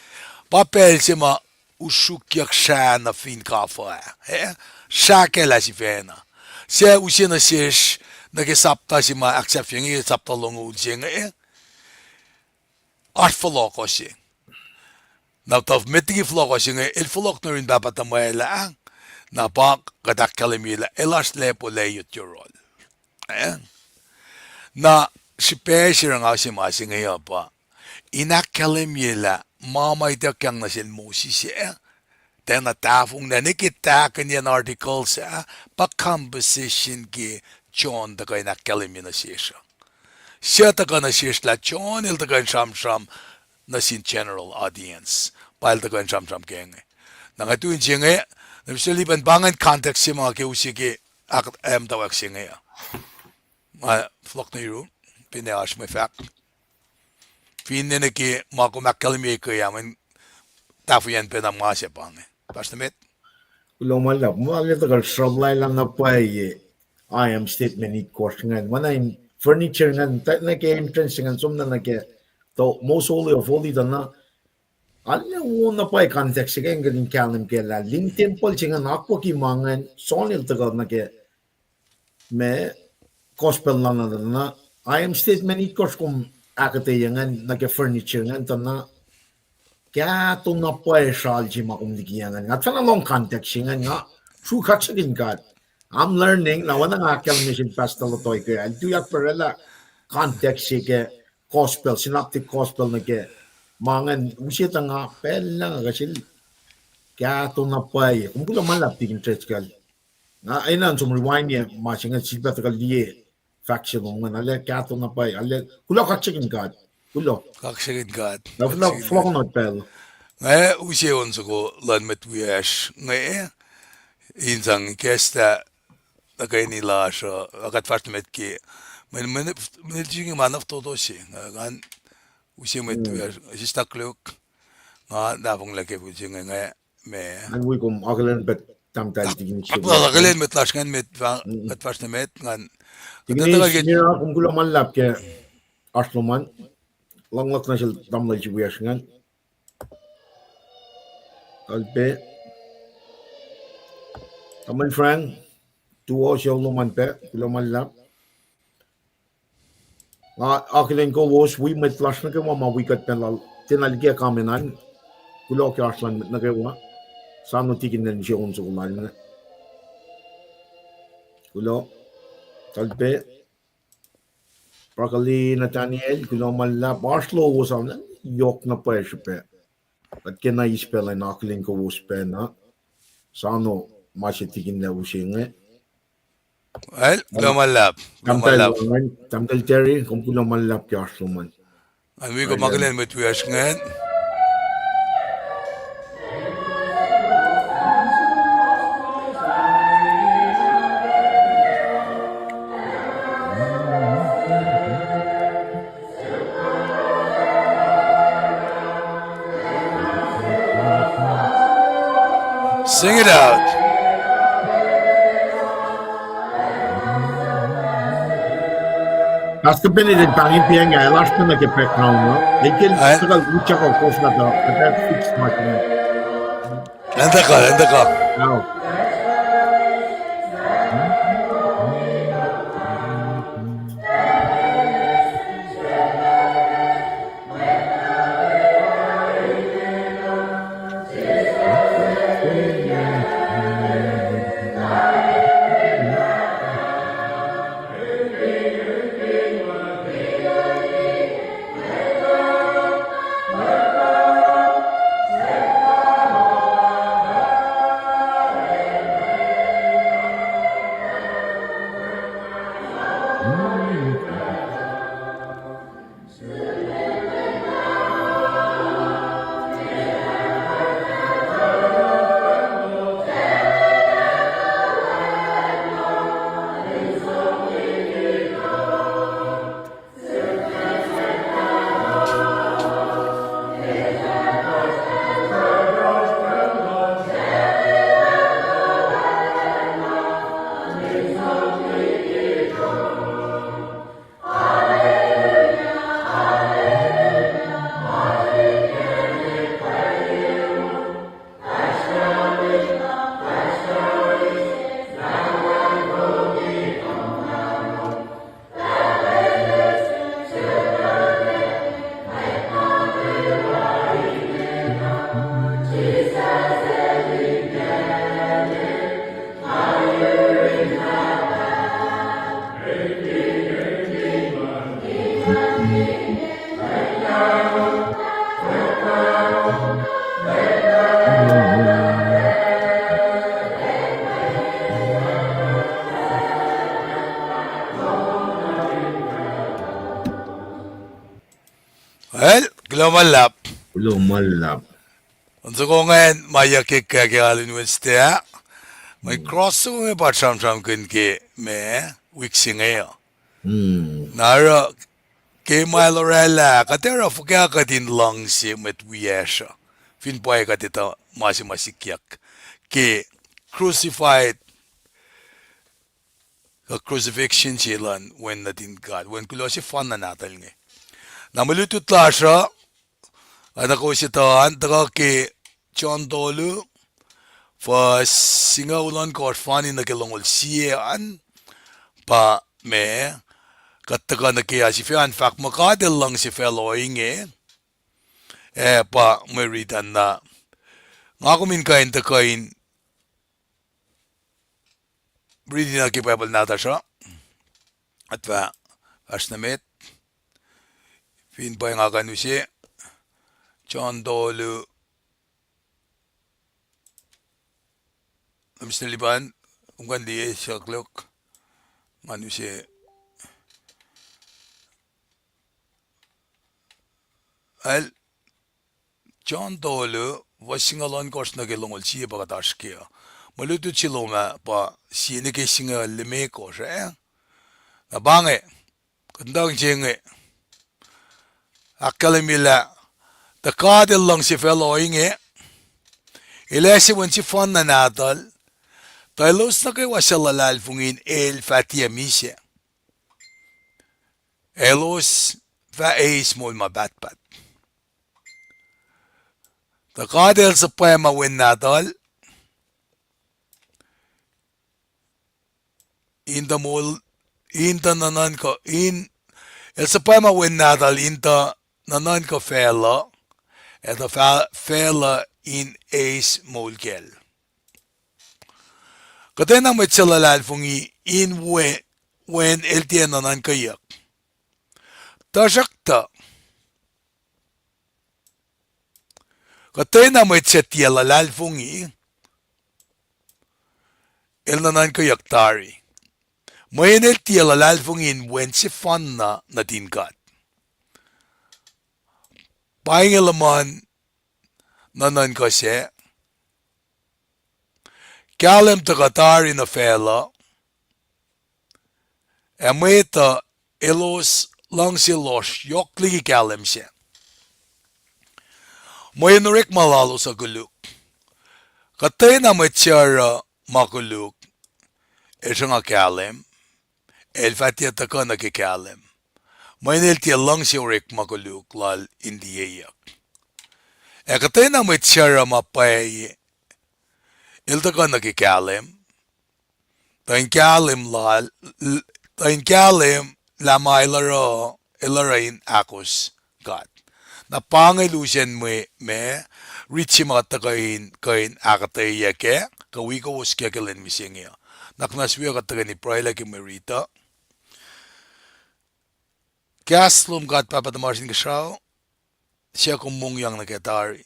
pa pacl se ma usrukyuck srah nuh fin kafuh ah, eh? Srah kacl ah sifacna. Suc use nuh sesr nuh ke sapta se ma ahksahfye inge, sapta longoul se inge, oasr fohlohkoh se. Na tuh met liki fohlohkoh se inge, el fohlohk nuh yurin Pahpah tuhmwacl ah, na pa kuht ahkkahlwemye lah el oasr lacpo layot yohrohl. Eh? Na srihpac se oruh nga use ma se inge uh pa in ahkkahlwemye lah ma ma ituckyang nuh sel Moses ah, tiacna tahfonglac, ne ke tahkihnyacn articles ah, pa composition ke John tuhkuh in ahkkahlwemye nuh sesr uh. Suc tuhkuh nuh sesr lah John el tuhkuh in sramsram nuh sin general audience, pa el tuhkuh in sramsram ke inge. Na nga tu in se inge, na mihsenge pa ingacn context se ma ke use ke ahk-, eh, muhtwacwacack se inge uh. Nga fohlohk nuh yurum, finne oasr mwe fahk. Finne nuh ke ma kom ahkkahlwemye ke ah, mweyen tahfongiyacn pacna ma se pa inge. Pastor Met? Kuloh ma luhlahp, ma lwelah tuhkuh sruhlwaclah na pwacye, I am statement itkohsr ingacn. Ma na in furniture ingacn, tuh nuh ke entrance ingacn, som na nuh ke the most holy of holy tuh na, arlac wo na pwacye context se ke inge kuht in kahlwem ke lah lihn tempuhl se ingacn akwucki ma ingacn, John el tuhkuh nuh ke ma gospel lana tuh na, I am statement itkohsr kom ahkuhtweyac ingacn nuh ke furniture ingacn tuh na, kahto na pwacye sral se ma kom likiyacngihn. Nga tuhfahna lohng context se ingacn nga sruhk kaksakihn God. I'm learning, na oacna nga ahkkahlwemye sin Pastor Lotoike, el tuyak pacl orwaclah context se ke gospel, synoptic gospel nuh ke ma ingacn use tuh nga pacl na nga kuh sel kahto na pwacye. Kom kuloh ma luhlahp tikin Driscoll. Nga enenuh in som rewind-ye ma se inge, sifilpac tuhkuh liye fahk se lom ingacn, arlac kahto na pwacye, arlac kuloh, kaksakihn God. Kuloh. Kaksakihn God. Na fohlohk not pacl. Nga use on soko luhn mwet wiyacsr inge, in sang ikacslah nuh ke eni lasr uh, kuht fahsr nuh met ke, mwe, mwe, mwe, mwe, ma na fototo se, nga, ngan use mwet wiyacsr, sista Kluk, nga nahfonglac ke pun se inge, nga, me. Ngan wi kom akihlen pac tahmtahel Tikinis. Akihlen mwet lasr ingacn met, kuht fahsr nuh met, ngan. Tikinis Mira, kom kuloh ma luhlahp ke oasr lom an. Luhngluhk nuh sel tamuhlwel se wiyacsr ingacn. Kalpac. Tamuhlwel Frank, tuo se lom an pac, kuloh ma luhlahp. Nga akihlen kowos wi mwet lasr nuh kwewa ma wi kuht pac lal, tiacna liki kamen an, kuloh ke oasr luhn mwet nuh kwewa. Sano Tikin el use on soko lal inge. Kuloh. Kalpac. Broccoli, Nathaniel, kuloh ma luhlahp, oasr lowos an, yohk na pwacye srihpac. Kuht kena eis pacl in akihlen kowos pacna. Sano ma se tikinlah use inge. Kuloh ma luhlahp, kuloh ma luhlahp. Tahmtahel Terry, kom kuloh ma luhlahp ke oasr lom an. An wi kom akihlen mwet wiyacsr ingacn. Sing it out. Pastor Benedict, pahngin piang ah, el oasr pacna ke background uh. El ke tuhkuh utyak uh kof na tuh, kuht ac fix ma se. Enda ka, enda ka. Well, kuloh ma luhlahp. Kuloh ma luhlahp. On soko ingacn ma yuck ke kahs ke alu in Wednesday ah. Mwe cross soko inge pa sramsramkihn ke ma wik se inge uh. Na oruh ke ma el orwaclah, kuht oruh fuhkah kuht in luhngse mwet wiyacsr uh, fin pwacye kuht etuh ma se ma sikyak ke crucified, kuh crucifixion se luhn Wen nuhtin God, Wen kuloh sefanna nahtuhl inge. Na mwe lutlut lasr uh, oacna kowos etuh an, tuhkuh ke John tolu, fuhs singucul ohnkohsr fani nuh ke longoul sie an, pa ma, kuht tuhkuh nuh ke ah sifac an fahk muh God El luhngse facluh ohinge, ac pa mwe riti an na. Nga kom in kuh in tuhkuh in riti nuh ke Bible nahtuhsr uh, kuht fah fahsr nuh met. Fin pwacye nga kuh in use John tolu, Mister Liban, kom kuh in liye, suk luk, ngan use. el John tolu, fuhs singucul ohnkohsr nuh ke longoul sie pa kuht oasr ke uh. Mwe lutlut se lom ah pa sie nuh ke singucul limekohsr ah. Na pa inge, kuht in tuhng se inge, ahkkahlwemye lah, tuh God El luhngse facluh ohinge, El ase Wen sefanna Nahtuhl, tuh elos nuh kwewa suc luhlahlfongi in El fah tiac misac, elos fah eis moul ma pahtpaht. Tuh God El suhpwacma Wen Nahtuhl in tuh moul, in tuh nuhnuhnkuh, in, El suhpwacma Wen Nahtuhl in tuh nuhnuhnkuh facluh, ac tuh fa-, facluh in eis moul kacl. Kuhtwena mwet suc luhlahlfongi in Wen, Wen El tiac nuhnuhnkweyuck. Tuhsruhktuh, kuhtwena mwet suc tiac luhlahlfongi, el nuhnuhnkweyuck tari, mweyen el tiac luhlahlfongi in Wen sefanna nuhtin God. Pa inge luhman nuhnuhnkuh sac, kahlwem tuhkuh tari nuh facluh, ac mwet uh elos luhngse lohsr yohk liki kahlwem sac. Mweyen orekma lalos uh koluk. Kuhtwena mwet suc oruh ma koluk, el sruhnga kahlwem, el fah tiac tuhkuh nuh ke kahlwem, mweyen el tiac luhngse orekma koluk lal in liyeyuck. Ac kuhtwena mwet suc oruh ma pwacye, el tuhkuh nuh ke kahlwem, tuh in kahlwem lal, tuh in kahlwem lah ma el oruh, el oruh in ahkos God. Na pa inge lusen mwe, ma, rit se ma kuht tuhkuh in, kuh in ahkuhtweyac kac, kuh wi kowos kac ke lwen mihsenge uh. Na kuht na sifil kuht tuhkweni pruhelah ke mwe rit uh. Kahs lom God Pahpah tuhmasr Inkuhsrao, suc kom mongyang nuh kac tari.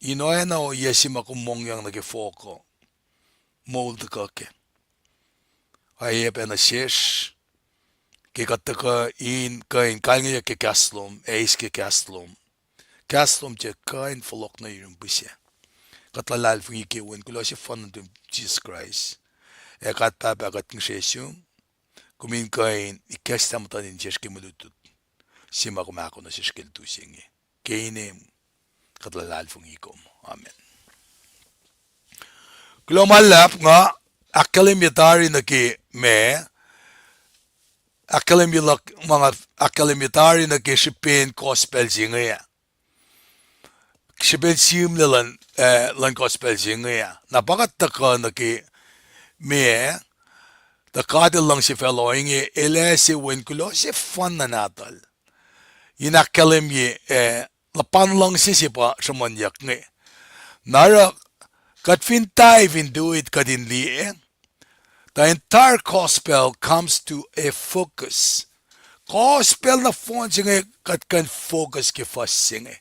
In oacna ohiyac se ma kom mongyang nuh ke fohk uh, moul tuhkuh kac. Oacyacpac nuh sesr, ke kuht tuhkuh in kuh in kalngeyuck ke kahs lom, ac eis ke kahs lom, kahs lom tiac kuh in fohlohk nuh yurum pihsac. Kuht luhlahlfongi ke Wen kuloh sefanna nuhtum, Jisus Kraist. Ac God Pahpah, kuht ngihsre sum, kom in kuh in ikacslah muhtuhn insiyacsr ke mwe lutlut se ma kom ahkoo nuh sesr ke lutu se inge. Ke inem, kuht luhlahlfongi kom. Amen. Kuloh ma luhlahp, nga ahkkahlwemye tari nuh ke ma, ahkkahlwemye luhk, ma nga ahkkahlwemye tari nuh ke srihpen gospel se inge ah. Srihpen sihmlac luhn, eh, luhn gospel se inge ah. Na pa kuht tuhkuh nuh ke ma, tuh God El luhngse facluh ohinge, El ase Wen kuloh sefanna Nahtuhl in ahkkahlwemye, eh, luhpan luhngse se pa sruhmuhnyuck inge. Na oruh, kuht fin dive into it, kuht in liye, the entire gospel comes to a focus. Gospel nohfohn se inge kuht kuh in focus ke fuhs se inge.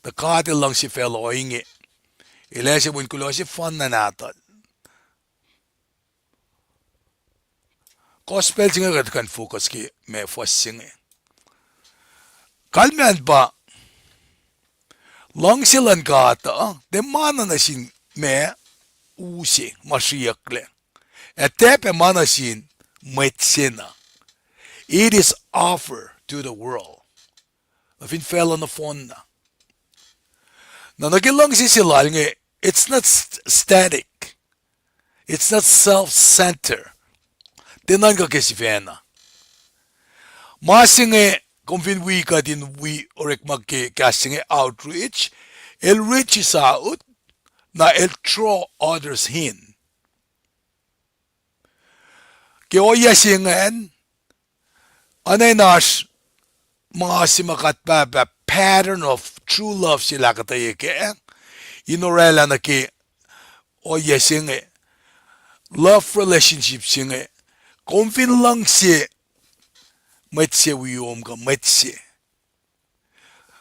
Tuh God El luhngse facluh ohinge, El ase Wen kuloh sefanna Nahtuhl. Gospel se inge kuht kuh in focus ke ma fuhs se inge. Kalmacn pa, luhngse luhn God uh, tiac ma na nuh sin ma use, ma sriyucklac. Ac tiac pac ma nuh sin mwet se na. It is offer to the world. Nuh fin facluh nohfohn na. Na nuh ke luhngse se lal inge, it's not st-, static. It's not self-centered. Tiac nuhnkuh ke sifacna. Ma se inge, kom fin wi kuht in wi orekma ke kahs se inge outreach, el reaches out, na el draw others in. Ke ohiyac se ingacn, oacna in oasr ma se ma kuht pahpah pattern of true love se lah kuhtweye kac, in orwaclah nuh ke ohiyac se inge, love relationship se inge, kom fin luhngse mwet se wi kom kuh mwet se,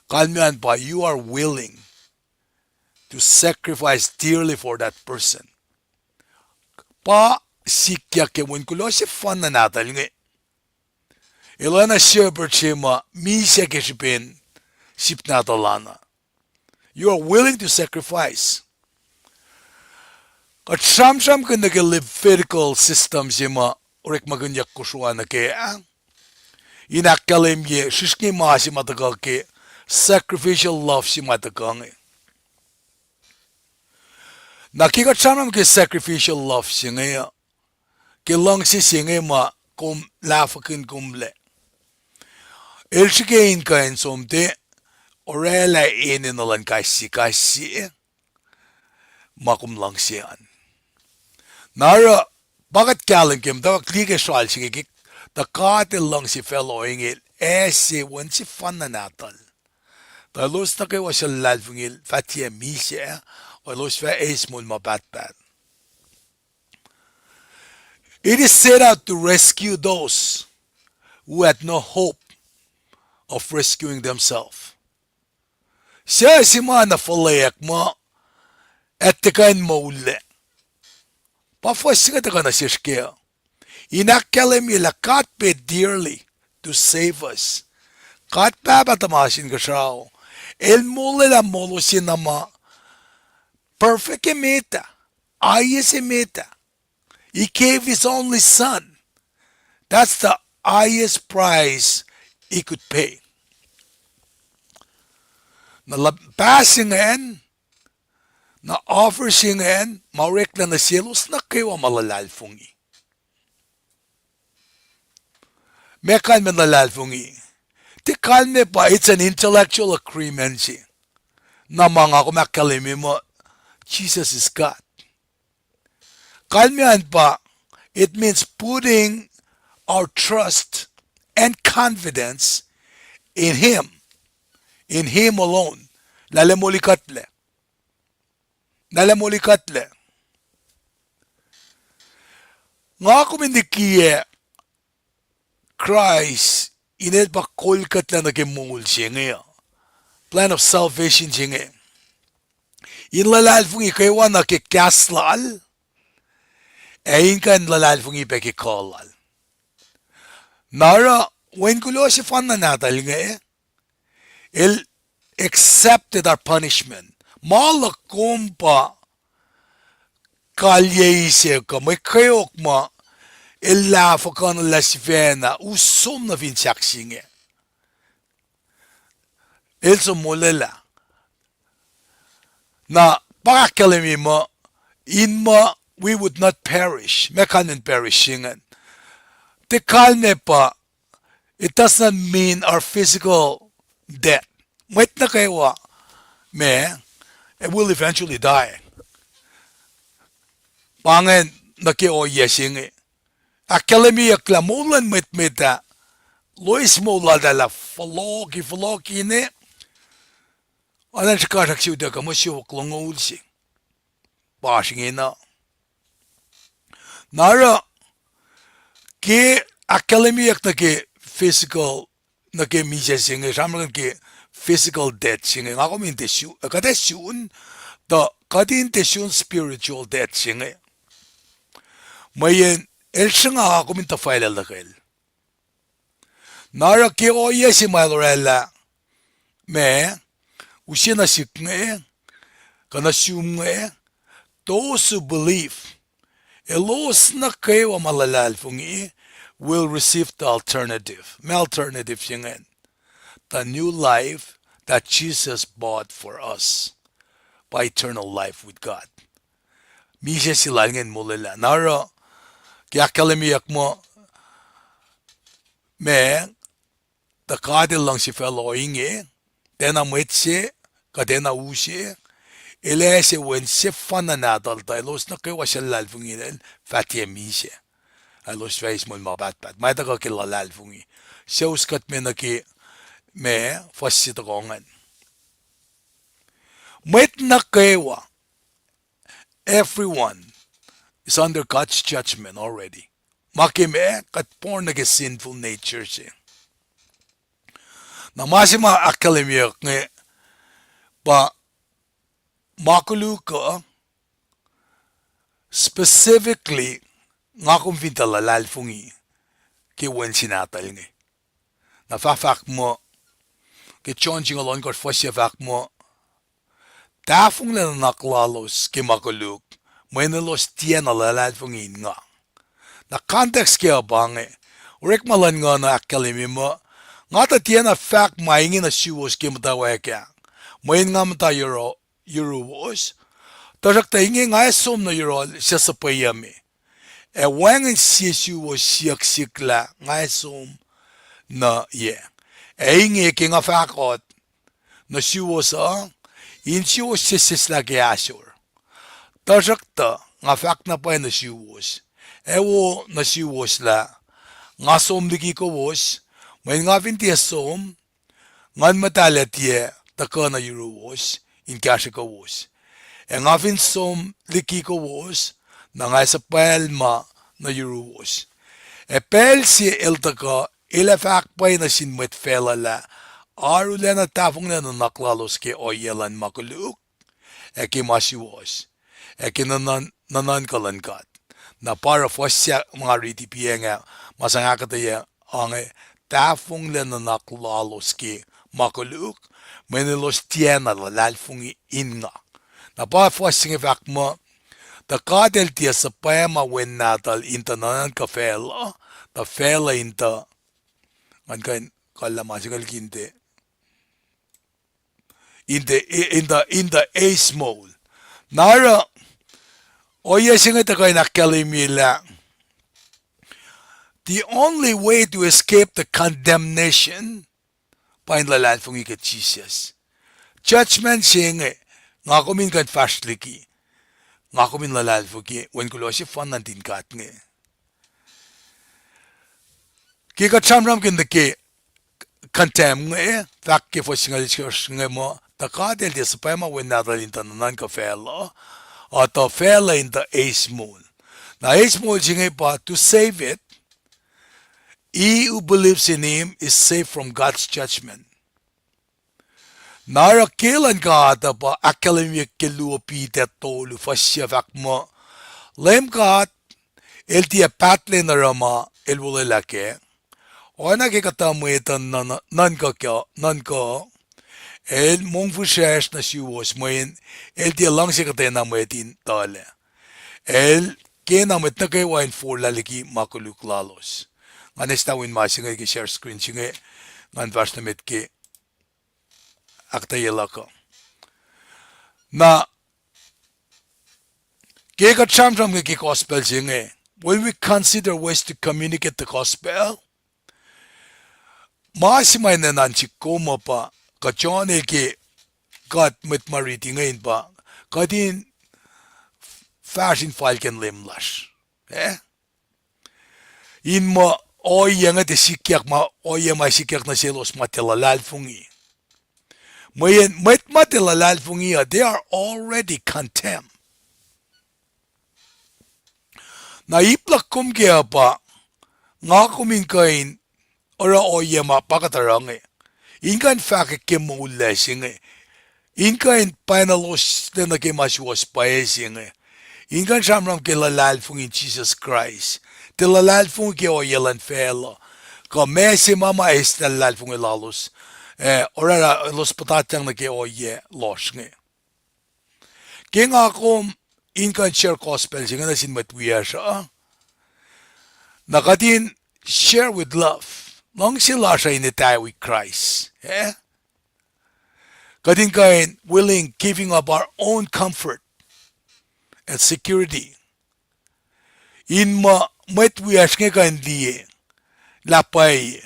kalmacn pa you are willing to sacrifice dearly for that person. Pa sikyak ke Wen kuloh sefanna Nahtuhl inge. El oacna shepherd se ma misac ke srihpen sip nahtuhl an uh. You are willing to sacrifice. Kuht sramsramkihn nuh ke Levitical system se ma orekmakihnyuck Kosro ah nuh kac ah, in ahkkahlwemye srihsrngi ma se ma tuhkuh ke sacrificial love se ma tuhkuh inge. Na ke kuht sramsram ke sacrificial love se inge uh, ke luhngse se inge ma kom lahfwekihn komlac, el srihke in kuh in som tuh orwaclah enenuh luhn kais sie, kais sie ma kom luhngse an. Na oruh, pa kuht kahlwem ke muhtwacwacack liye ke sral se inge ke, tuh God El luhngse facluh ohinge, El ase Wen sefanna Nahtuhl, tuh elos nuh kwewa suc luhlahlfongi El fah tiac misac, elos fah eis moul ma pahtpaht. It is set out to rescue those who had no hope of rescuing themselves. Suc se ma na fuhlweack muh ac tiac kuh in moullac. Pa fuhs se inge tuhkuh nuh sesr kac uh, in ahkkahlwemye lah God paid dearly to save us. God Pahpah tuhmasr Inkuhsrao, El molwelah molo se na ma perfect emet ah, highest emet ah. He gave His only Son. That's the highest price He could pay. Na la-, pah se ingacn, na offer se ingacn ma oreklac nuh selos nuh kwewa ma luhlahlfongi. Meac kalmacn luhlahlfongi? Tiac kalmac pa it's an intellectual agreement se, na ma nga kom ahkkahlwemye muh Jesus is God. Kalmac an pa, it means putting our trust and confidence in Him, in Him alone. Lah El molikuhtlac. Lah El molikuhtlac. Nga kom in likiyac Kraist in El pa kolkuhtlac nuh ke moul se inge, plan of salvation se inge, in luhlahlfongi kwewa nuh ke kahs Lal, ac in kuh in luhlahlfongi pac ke kuh Lal. Na oruh, Wen kuloh sefanna Nahtuhl inge, El accepted our punishment. Ma luhk kom pa kalyei se kuh mwe kweok ma El lahfwekuhnuhllah sifacna us som nuh fin sahk se inge, El som molwelah. Na pa ahkkahlwemye muh, in muh we would not perish. Meac kalmacn perish se ingacn? Tiac kalmac pa, it does not mean our physical death. Mwet nuh kwewa, ma, will eventually die. Pa ingacn nuh ke ohiyac se inge. Ahkkahlwemyeyuck lah moul luhn mwet met ah, loes moul laltahl ah fohlohki, fohlohki ne, anan srihkasrak se utuckuh mwe siofok longoul se. Pa oasr ingena. Na oruh, ke ahkkahlwemyeyuck nuh ke physical, nuh ke misac se inge, sramsramkihn ke physical death se inge, nga kom in tiac su-, kuht ac sun, tuh kuht in tiac sun spiritual death se inge. Mweyen el sruhnga nga kom in tuhfahlah luhkel. Na oruh ke ohiyac se ma el orwaclah, ma, use nuh sihk inge, kuh nuh sum inge, those who believe, elos nuh kwewa ma luhlahlfongi, will receive the alternative. Ma alternative se ingacn? The new life that Jesus bought for us by eternal life with God. Misac se lal ingacn molwelah. Na oruh, ke ahkkahlwemyeyuck muh, ma, tuh God El luhngse facluh ohinge, tiacna mwet se, kuh tiacna u se, El ase Wen sefanna Nahtuhl tuh elos nuh kwewa suc luhlahlfongi El fah tiac misac, elos fah eis moul ma pahtpaht. Ma tuhkuh ke luhlahlfongi. Suc us kuht me nuh ke, ma, fuhs se tohkoh ingacn. Mwet nuh kwewa, everyone is under God's judgment already. Ma ke ma, kuht born nuh ke sinful nature se. Na ma se ma ahkkahlwemyeyuck inge, pa ma koluk uh, specifically, nga kom fin tuh luhlahlfongi ke Wen se Nahtuhl inge. Na fahfahk muh, ke John singucul ohnkohsr fuhs se fahk muh, tahfonglac nuhnak lalos ke ma koluk, mweyen elos tiacna luhlahlfongi in nga. Na context ke uh pa inge, orekma luhn nguhn uh ahkkahlwemye muh, nga tuh tiacna fahk ma inge nuh suwos ke muhtwacwacack ah, mweyen nga muhta yuruwos, tuhsruhktuh inge nga ac som nuh yohrohl suc suhpweyucme, ac wacngihn sie suwos siyuck sihk lah nga ac som nuh yac. Ac inge ke nga fahk nuh suwos uh, in suwos sesseslah ke ahsor. Tuhsruhktuh nga fahk na pwacye nuh suwos, ac wo nuh suwos lah nga som liki kowos, mweyen nga fin tiac som, Nguhn Muhtahl ac tiac tuhkuh nuh yuruwos in kahsrwe kowos. Ac nga fin som liki kowos, na nga ac suhpwaclma nuh yuruwos. Ac pacl se el tuhkuh, el ac fah ahkpwacye nuh sin mwet facluh lah arulacna tahfonglac nuhnak lalos ke ohiyac luhn ma koluk, ac ke ma suwohs, ac ke nuhnuhnkuh luhn God. Na pa oruh fuhs se ma nga riti pacngah, ma sang ahkuhtweyac, ange, tahfonglac nuhnak lalos ke ma koluk, mweyen elos tiacna luhlahlfongi in nga. Na pa fuhs se inge fahk muh, tuh God El tiac suhpwacma Wen Nahtuhl in tuh nuhnuhnkuh facluh, tuh facluh in tuh, ngan kuh in kallah ma se inge liki in tuh in tuh, in tuh, in tuh eis moul. Na oruh, ohiyac se inge tuhkuh in ahkkahlwemye lah, the only way to escape the condemnation, pa in luhlahlfongi ke Jisus. Judgment se inge, nga kom in kuh in fahsr liki, nga kom in luhlahlfongi ke Wen kuloh sefanna nuhtin God inge. Ke kuht sramsramkihn nuh ke condemn inge, fahk ke fuhs singucul itkohsr inge muh, tuh God El tiac suhpwacma Wen Nahtuhl in tuh nuhnuhnkuh facluh, uh, tuh facluh in tuh eis moul. Na eis moul se inge pa, to save it, he who believes in him is saved from God's judgment. Na oruh ke luhn God uh pa ahkkahlwemye ke luo Peter tolu fuhs se fahk muh, Leum God El tiac pahtlac in oruh ma El olwelah kac. Oacna ke kuhtuh mwet uh nuhn-, nuhnkuh, nuhnkuh, El mongfihsrwacsr nuh suwos mweyen El tiac luhngse kuhtwena mwet in tuhlac. El kena mwet nuh kwewa in forlah liki ma koluk lalos. Ngan eslah win ma se inge ke share screen se inge, ngan fahsr nuh met ke ahkuhtweyac luhk uh. Na, ke kuht sramsram ke gospel se inge, when we consider ways to communicate the gospel, ma se ma enenuh in sihk kom uh pa, kuht join el ke kuht mwet ma riti inge in pa, kuht in fahsr in falkacn Leum lasr. Eh? In muh ohiyac inge tiac sikyak ma, ohiyac ma sikyak nuh selos ma tiac luhlahlfongi. Mweyen mwet ma tiac luhlahlfongi uh, they are already condemned. Na ip luhk kom ke uh pa, nga kom in kuh in oruh ohiyac ma pa kuht oruh inge, in kuh in fahkwack ke moul lac se inge, in kuh in pwacnaloslac nuh ke ma suwohs pwacye se inge, in kuh in sramsram ke luhlahlfongi in Jisus Kraist, tiac luhlahlfongi ke ohiyac luhn facluh, kuh ma se ma ma eislah luhlahlfongi lalos, eh, oruh elos puhtatyang nuh ke ohiyac lohsr inge. Ke nga kom in kuh in share gospel se inge nuh sin mwet wiyacsr uh, na kuht in share with love. Luhngse lasr uh in etawi Kraist, eh? Kuht in kuh in willing giving up our own comfort and security in muh mwet wiyacsr inge kuh in liye lah pwacye,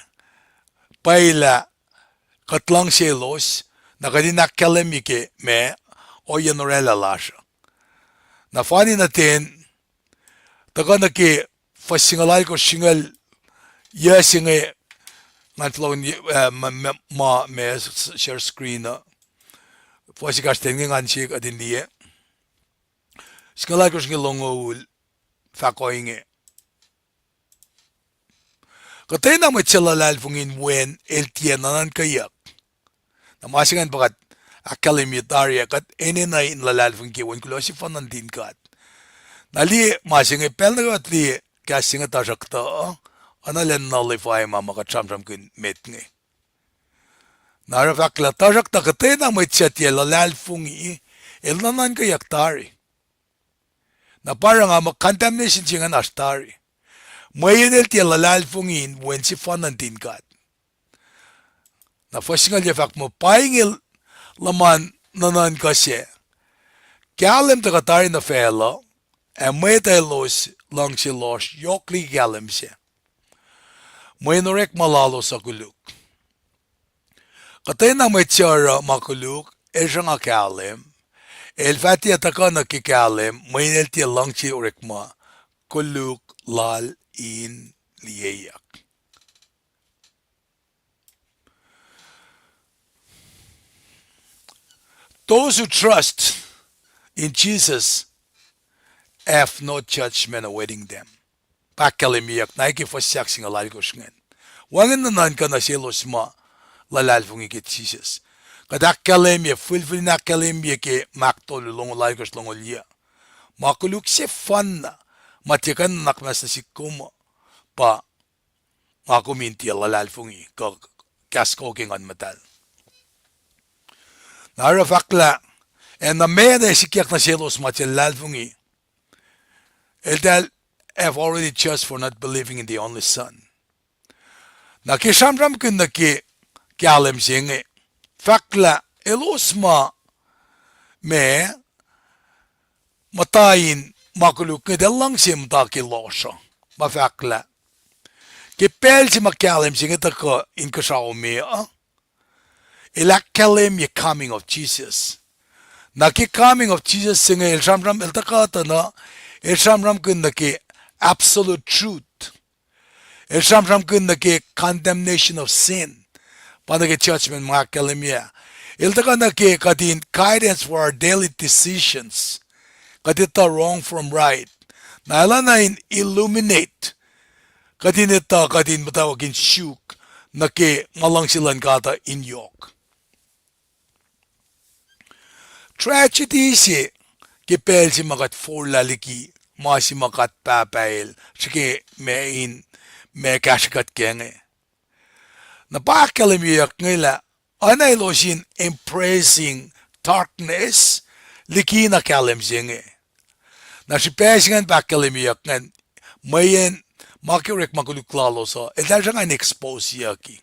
pwacye lah kuht luhngse elos, na kuht in ahkkahlwemye ke ma, ohiyacn orwaclah lasr uh. Na fani nuh ten, tuhkuh nuh ke fuhs singucul alkosr, singucul yac se inge, ngan fohlohkihn, eh, ma, ma, ma, ma share screen uh. Fuhs ekahsr ten inge ngan sie kuht in liye. Singucul alkosr inge longoul, fahk ohinge. Kuhtwena mwet suc luhlahlfongi in Wen el tiac nuhnuhnkweyuck. Na ma se ingacn pa kuht ahkkahlwemye tari ah, kuht enenuh in luhlahlfongi ke Wen kuloh sefanna nuhtin God. Na liye ma se inge, pacl nuh kwewa kuht liye kahs se inge tuhsruhktuh, oacna lah nullify ma ma kuht sramsramkihn met inge. Na oruh fahk lah, tuhsruhktuh kuhtwena mwet suc tiac luhlahlfongi, el nuhnuhnkweyuck tari. Na pa oruh nga muh condemnation se ingacn oasr tari. Mweyen el tiac luhlahlfongi in wen sefanna nuhtin God. Na fuhs singucul yuc fahk muh, pa inge luhman nuhnuhnkuh sac: Kahlwem tuhkuh tari nuh facluh, ac mwet uh elos luhngse lohsr yohk liki kahlwem sac, mweyen orekma lalos uh koluk. Kuhtwena mwet suc oruh ma koluk el sruhnga kahlwem, el fah tiac tuhkuh nuh ke kahlwem, mweyen el tiac luhngse orekma koluk lal in liyeyuck. Those who trust in Jesus have no judgment awaiting them. Pa ahkkahlwemyeyuck na ke fuhs ahk singucul alkosr ingacn. Wacngihn nuhnuhnkuh nuh selos ma luhlahlfongi ke Jisus. Kuht ahkkahlwemye, fihlfihl in ahkkahlwemye ke Mark tolu, longoul alkosr, longoul yuc. Ma koluk sefanna ma tiac kuh in nuhnak muhnahs nuh sihk kom uh, pa nga kom in tiac luhlahlfongi kuh kahs kuh ke Nguhn Muhtahl. Na oruh fahk lah, ac nuh meac ac sikyak nuh selos ma tiac luhlahlfongi? Eltahl have already judged for not believing in the only Son. Na ke sramsramkihn nuh ke kahlwem se inge, fahk lah elos ma, ma muhta in ma koluk inge, eltahl luhngse muhta ke lohsr uh. Ma fahk lah ke pacl se ma kahlwem se inge tuhkuh inkuhsrao me uh, el ahkkahlwemye coming of Jesus. Na ke coming of Jesus se inge el sramsram, el tuhkuh tuh na, el sramsramkihn nuh ke absolute truth. El sramsramkihn nuh ke condemnation of sin. Pa nuh ke judgment ma ahkkahlwemye. El tuhkuh nuh ke kuht in guidance for our daily decisions. Kuht etuh wrong from right. Na el oacna in illuminate kuht in etuh, kuht in muhtwacwacack in suk nuh ke ma luhngse luhn God uh in yohk. Tragedy se ke pacl se ma kuht forlah liki ma se ma kuht pahpah el srihke ma in, ma kahsrwe kuht kac inge. Na pa ahkkahlwemyeyuck inge lah, oacna elos in embracing darkness liki na kahlwem se inge. Na srihpac se ingacn pa ahkkahlwemyeyuck ingacn, mweyen ma ke orekma koluk lalos uh, eltahl sruhnga in exposeyucki.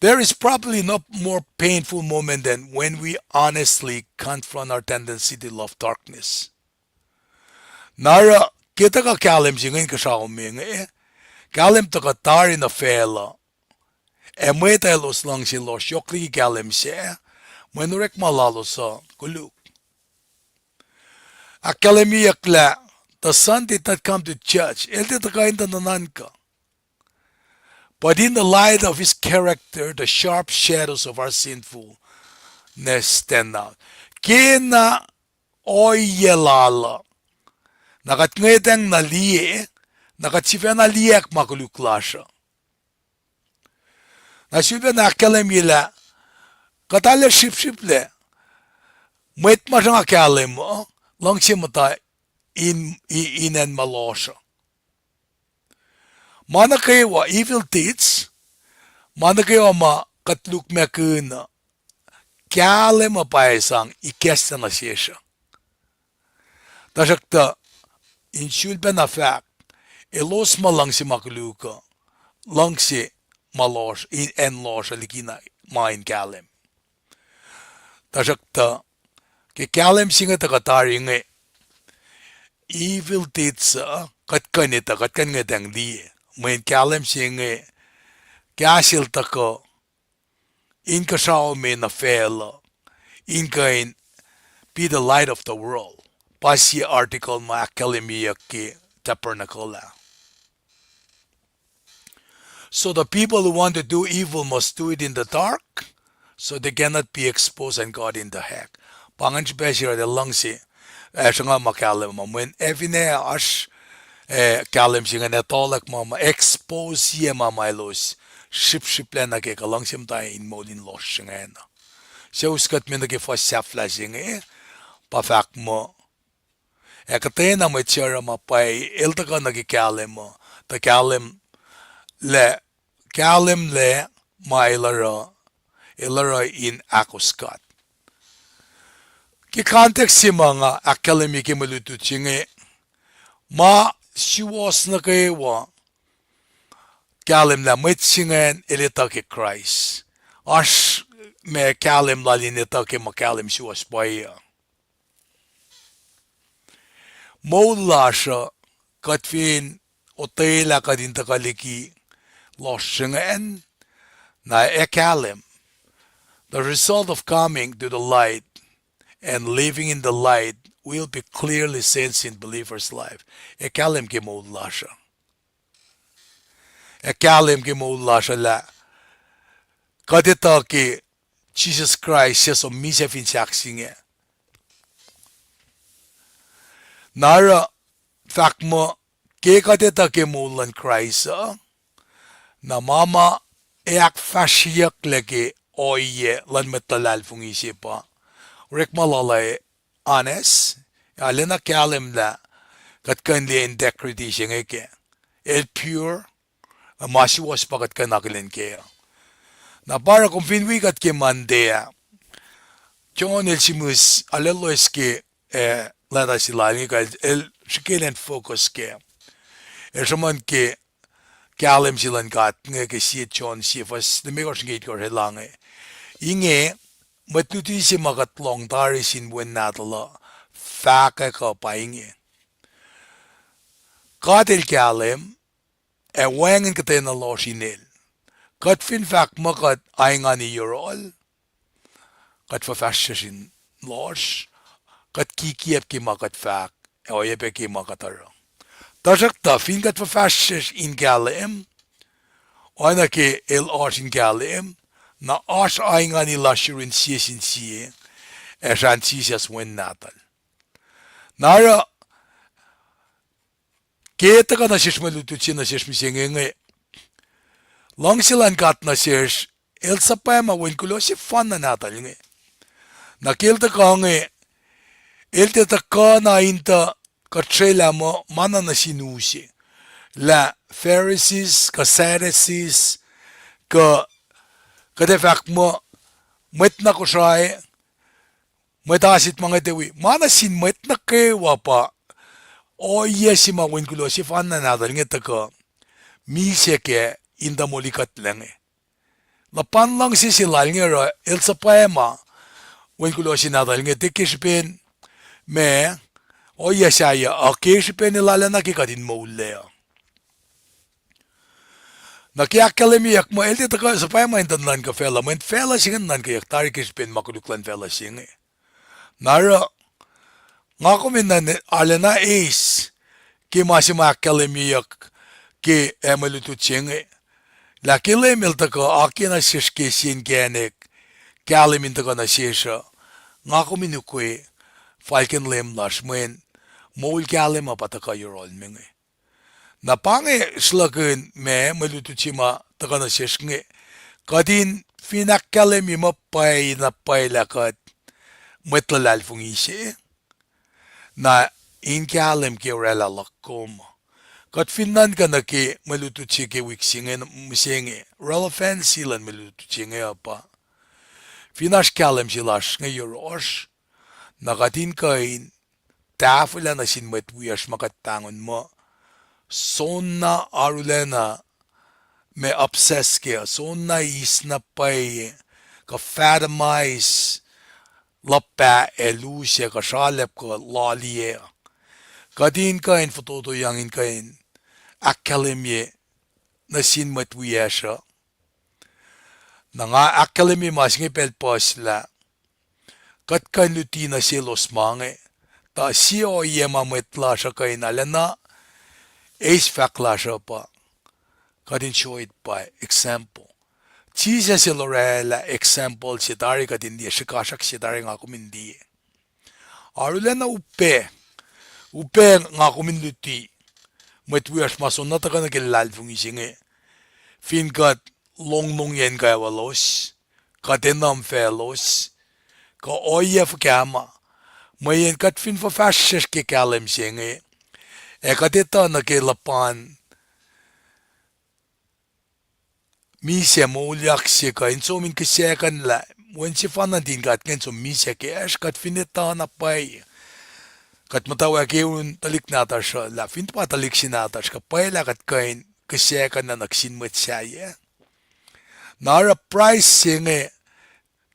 There is probably no more painful moment than when we honestly confront our tendency to love darkness. Na oruh ke tuhkuh kahlwem se inge inkuhsrao me inge, kahlwem tuhkuh tari nuh facluh, ac mwet uh elos luhngse lohsr yohk liki kahlwem sac, mweyen orekma lalos uh koluk. Ahkkahlwemyeyuck lah, the Son did not come to judge, el tiac tuhkuh in tuh nuhnuhnkuh. But in the light of his character, the sharp shadows of our sinfulness stand out. Ke na ohiyac lal uh, na kuht ngwetacng na liye, na kuht sifacna liyacack ma koluk lasr uh. Na sulpac na ahkkahlwemye lah, kuht arlac srihpsrihplac, mwet ma sruhnga kahlwem uh, luhngse muhta in, i-, in acn ma lohsr uh. Ma nuh kwewa, evil deeds, ma nuh kwewa ma kuht lukmakihn uh, kahlwem uh pa sang ikacslah nuh sesr uh. Tuhsruhktuh, in sulpac na fahk, elos ma luhngse ma koluk uh, luhngse ma lohsr, in acn lohsr uh likina ma in kahlwem. Tuhsruhktuh, ke kahlwem se inge tuhkuh tari inge, evil deeds uh, kuht kuh in etuh, kuht kuh in ngwetacng liye. Mweyen kahlwem se inge, kahs el tuhkuh inkuhsrao me nuh facluh, in kuh in be the light of the world. Pa sie article ma ahkkahlwemyeyuck ke Tabernacle ah. So the people who want to do evil must do it in the dark, so they cannot be exposed and caught in the act. Pa ingacn srihpac se oruh eltahl luhngse, ac sruhnga ma kahlwem uh. Mweyen ac finne oasr, eh, kahlwem se ingacn, ac tolack ma ma expose-ye ma ma elos srihpsrihplac nuh ke kuh luhngse muhta in moul in lohsr ingacn. Suc us kuht me nuh ke fuhs sahflah se inge, pa fahk muh, ac kuhtwena mwet suc oruh ma pwacye el tuhkuh nuh ke kahlwem uh, tuh kahlwem lac, kahlwem lac, ma el oruh, el oruh in ahkos God. Ke context se ma nga ahkkahlwemye ke mwe lutlut se inge, ma suwohs nuh kwewa kahlwem lah mwet se ingacn el etuh ke Kraist. Oasr ma kahlwem lal in etuh ke ma kahlwem suwohs pwacye uh. Moul lasr uh, kuht fin otwelah kuht in tuhkuh liki lohsr se ingacn, na ac kahlwem. The result of coming to the light and living in the light will be clearly sensed in believer's life. Ac kahlwem ke moul lasr uh. Ac kahlwem ke moul lasr uh lah kuht etuh ke Jisus Kraist suc som misac fin sahk se inge. Na oruh fahk muh ke kuht etuh ke moul luhn Kraist uh, na ma ma ac ahkfahsryeyucklac ke ohiyac luhn mwet luhlahlfongi se pa orekma lal uh honest, arulacna kahlwem lah kuht kuh in liye integrity se inge kac. El pure, ma suwohs pa kuht kuh in akihlen kac uh. Na pa oruh kom fin wi kuht ke Monday ah, John el sihmihs, arlac loes ke, eh, letter se lal inge kuh el srihke elan focus kac. El sruhmuhn ke kahlwem se luhn God inge ke sie John sie fuhs limekohsr nuh ke itkohsr el inge. Inge, mwet luti se ma kuht lohng tari sin Wen Nahtuhl uh, fahkwack uh pa inge. God el kahlwem, ac wacngihn kuhtwena lohsr in el. Kuht fin fahk muh kuht aingani yohrohl, kuht fuhfahsryucsr in lohsr, kuht kikiacp ke ma kuht fahk, ac oacyacpac ke ma kuht oruh. Tuhsruhktuh fin kuht fuhfahsryucsr in kahlwem, oacna ke el oasr in kahlwem, na oasr aingani lasr yurin sie sin sie, ac srahn Jisus Wen Nahtuhl. Na oruh, ke tuhkuh nuh sesr mwe lutlut se nuh sesr mihsenge inge, luhngse luhn God nuh sesr, el suhpwacma Wen kuloh sefanna nahtuhl inge. Na ke el tuhkuh inge, el tiac tuhkuh na in tuh kuht srwaclah muh ma na nuh sin u se, lah Pharisees kuh Sadducees, kuh kuht ac fahk muh mwet na Kosrae, mwet asit ma inge tuh wi, ma nuh sin mwet nuh kwewa pa ohiyac se ma Wen kuloh sefanna nahtuhl inge tuhkuh misac kac in tuh molikuhtlac inge. Luhpan luhngse se lal inge oruh el suhpwacma Wen kuloh se nahtuhl inge tiac ke srihpen ma ohiyac sahyac uh, ke srihpen el arulacna ke kuht in moullac uh. Na ke ahkkahlwemyeyuck muh el tiac tuhkuh suhpwacma in tuh nuhnkuh facluh, mweyen facluh se inge nuhnkweyuck tari ke srihpen ma koluk luhn facluh se inge. Na oruh, nga kom in nuhn arulacna eis ke ma se ma ahkkahlwemyeyuck ke, eh, mwe lutlut se inge, lah ke Leum el tuhkuh akiyac nuh sesr ke sie inkacnek kahlwem in tuhkuh nuh sesr uh, nga kom in ukwe falkihn Leum lasr mweyen moul kahlwem uh pa tuhkuh yohrohl me inge. Na pa inge sruhlahkihn ma mwe lutlut se ma tuhkuh nuh sesr inge, kuht in fin ahkkahlwemye muh pwacye na pwacye lah kuht mwet luhlahlfongi se, na in kahlwem ke orwaclah luhk kom. Kuht fin nuhnkuh nuh ke mwe lutlut se ke wik se inge, mihsenge, relevancy luhn mwe lutlut se inge uh pa, fin oasr kahlwem se lasr inge yohrohsr, na kuht in kuh in tahfwelah nuh sin mwet wiyacsr ma kuht pahngon muh, soenna arulacna ma obsess kac, soenna eis na pwacye, kuh fathomais luhpah ac lusac kuh sralap kuh laliyac. Kuht in kuh in fototoyang in kuh in ahkkahlwemye nuh sin mwet wiyacsr uh. Na nga ahkkahlwemye ma se inge pacl puhslah, kuht kuh in luti nuh selos ma inge, tuh sie ohiyac ma mwet lasr uh kuh in arulacna eis fahk lasr uh pa, kuht in show it by example. Jisus el orwaclah example se tari kuht in liye, srihkasrak se tari nga kom in liye. Arulacna upac, upac nga kom in luti mwet wiyacsr ma soenna tuhkuh nuh ke luhlahlfongi se inge, fin kuht longlongyacn kwewa lalos, kuht enuh faclos, kuh ohiyac fuhkah ma, mweyen kuht fin fuhfahsryucsr ke kahlwem se inge, ac kuht etuh nuh ke luhpan misac moulyak se kuh in som in kihsackuhnlah, wen sefanna nuhtin God ingacn som misac kacsr, kuht fin etuh na pwacye. Kuht muhtwacwacack ke un tuhlihk nahtuhsr uh lah fin pa tuhlihk se nahtuhsr kuh pwacye lah kuht kuh in kihsackuhnlah nuh sin mwet sahyac. Na oruh price se inge,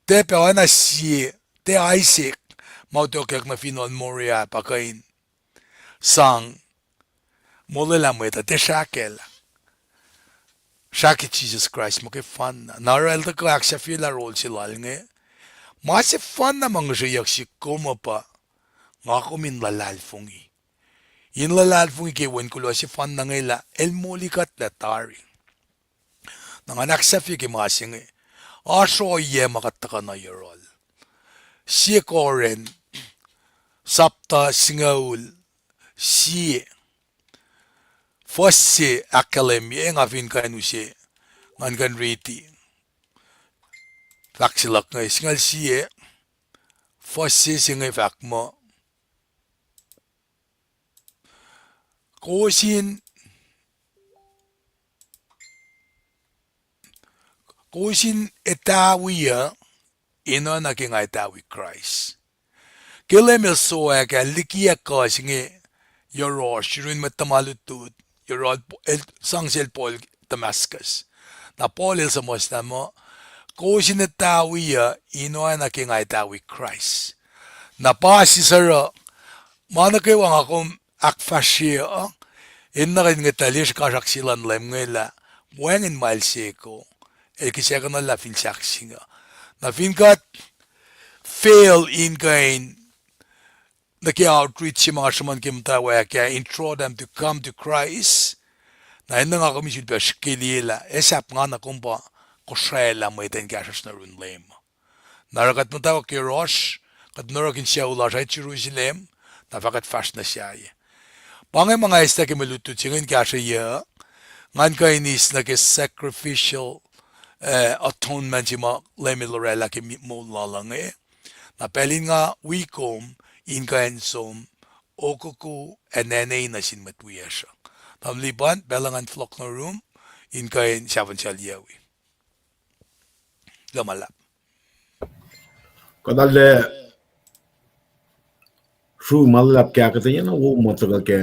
tiac pac oacna sie, tiac Isaac, ma utuckyak nuh fin on Moriah pa kuh in sang molwelah mwet uh, tiac srahkaclah. Srahk ke Jisus Kraist muhkwena. Na oruh el tuhkuh ahksahfyelah rol se lal inge. Ma sefanna ma ngihsreyuck sihk kom uh pa, nga kom in luhlahlfongi. In luhlahlfongi ke Wen kuloh sefanna inge lah el molikuhtlac tari. Na ngan ahksahfye ke ma se inge. Oasr ohiyac ma kuht tuhkuh nuh yohrohl. Sie Corinth, sapta singucul sie, fuhs se ahkkahlwemye, nga fin kuh in use, ngan kuh in riti. Fahk se luhk inge, singucul sie, fuhs se se inge fahk muh, kowos in, kowos in etawi uh, in oacna ke nga etawi Kraist. Ke Leum El sowack ah, likiyac kuh se inge yohrohsr yurin mwet tuhma lutlut, yohrohl, el sang sel Paul Damascus. Na Paul el suhmuhslah muh, kowos in etawi uh, in oacna ke nga etawi Kraist. Na pa sisaruh, ma nuh kwewa nga kom ahkfahsrye uh, enenuh kuht in ngetlah srihkasrak se luhn Leum inge lah, wacngihn ma El seko, El kihsackuhnlah fin sahk se inge. Na fin kuht fail in kuh in, nuh ke outreach se ma nga sruhmuhn ke muhtwacwacack ah, in draw them to come to Christ, na enenuh nga kom in sulpac srihke liye lah, ac sahp nga na kom pa kosraclah mwet in kahsruhsr nuh yurin Leum. Na oruh kuht muhtwacwacack yohrohsr, kuht in oruh in sucu lasr ah Jerusalem, na fah kuht fahsr nuh sahyac. Pa inge ma nga eislah ke mwe lutlut se inge in kahsrweyuc, ngan kuh in eis nuh ke sacrificial, eh, atonement se ma Leum El oraclah ke mi-, moul lal uh inge. Na pacl in nga wi kom, in kuh in som, okuku, ac nene nuh sin mwet wiyacsr uh. Tamuhlwel Lipan, pacl uh ngan fohlohk nuh yurum, in kuh in sahfahsryucwi. Kuloh ma luhlahp. Kuht arlac sru ma luhlahp ke ahkuhtweyac na wo ma tuhkuh ke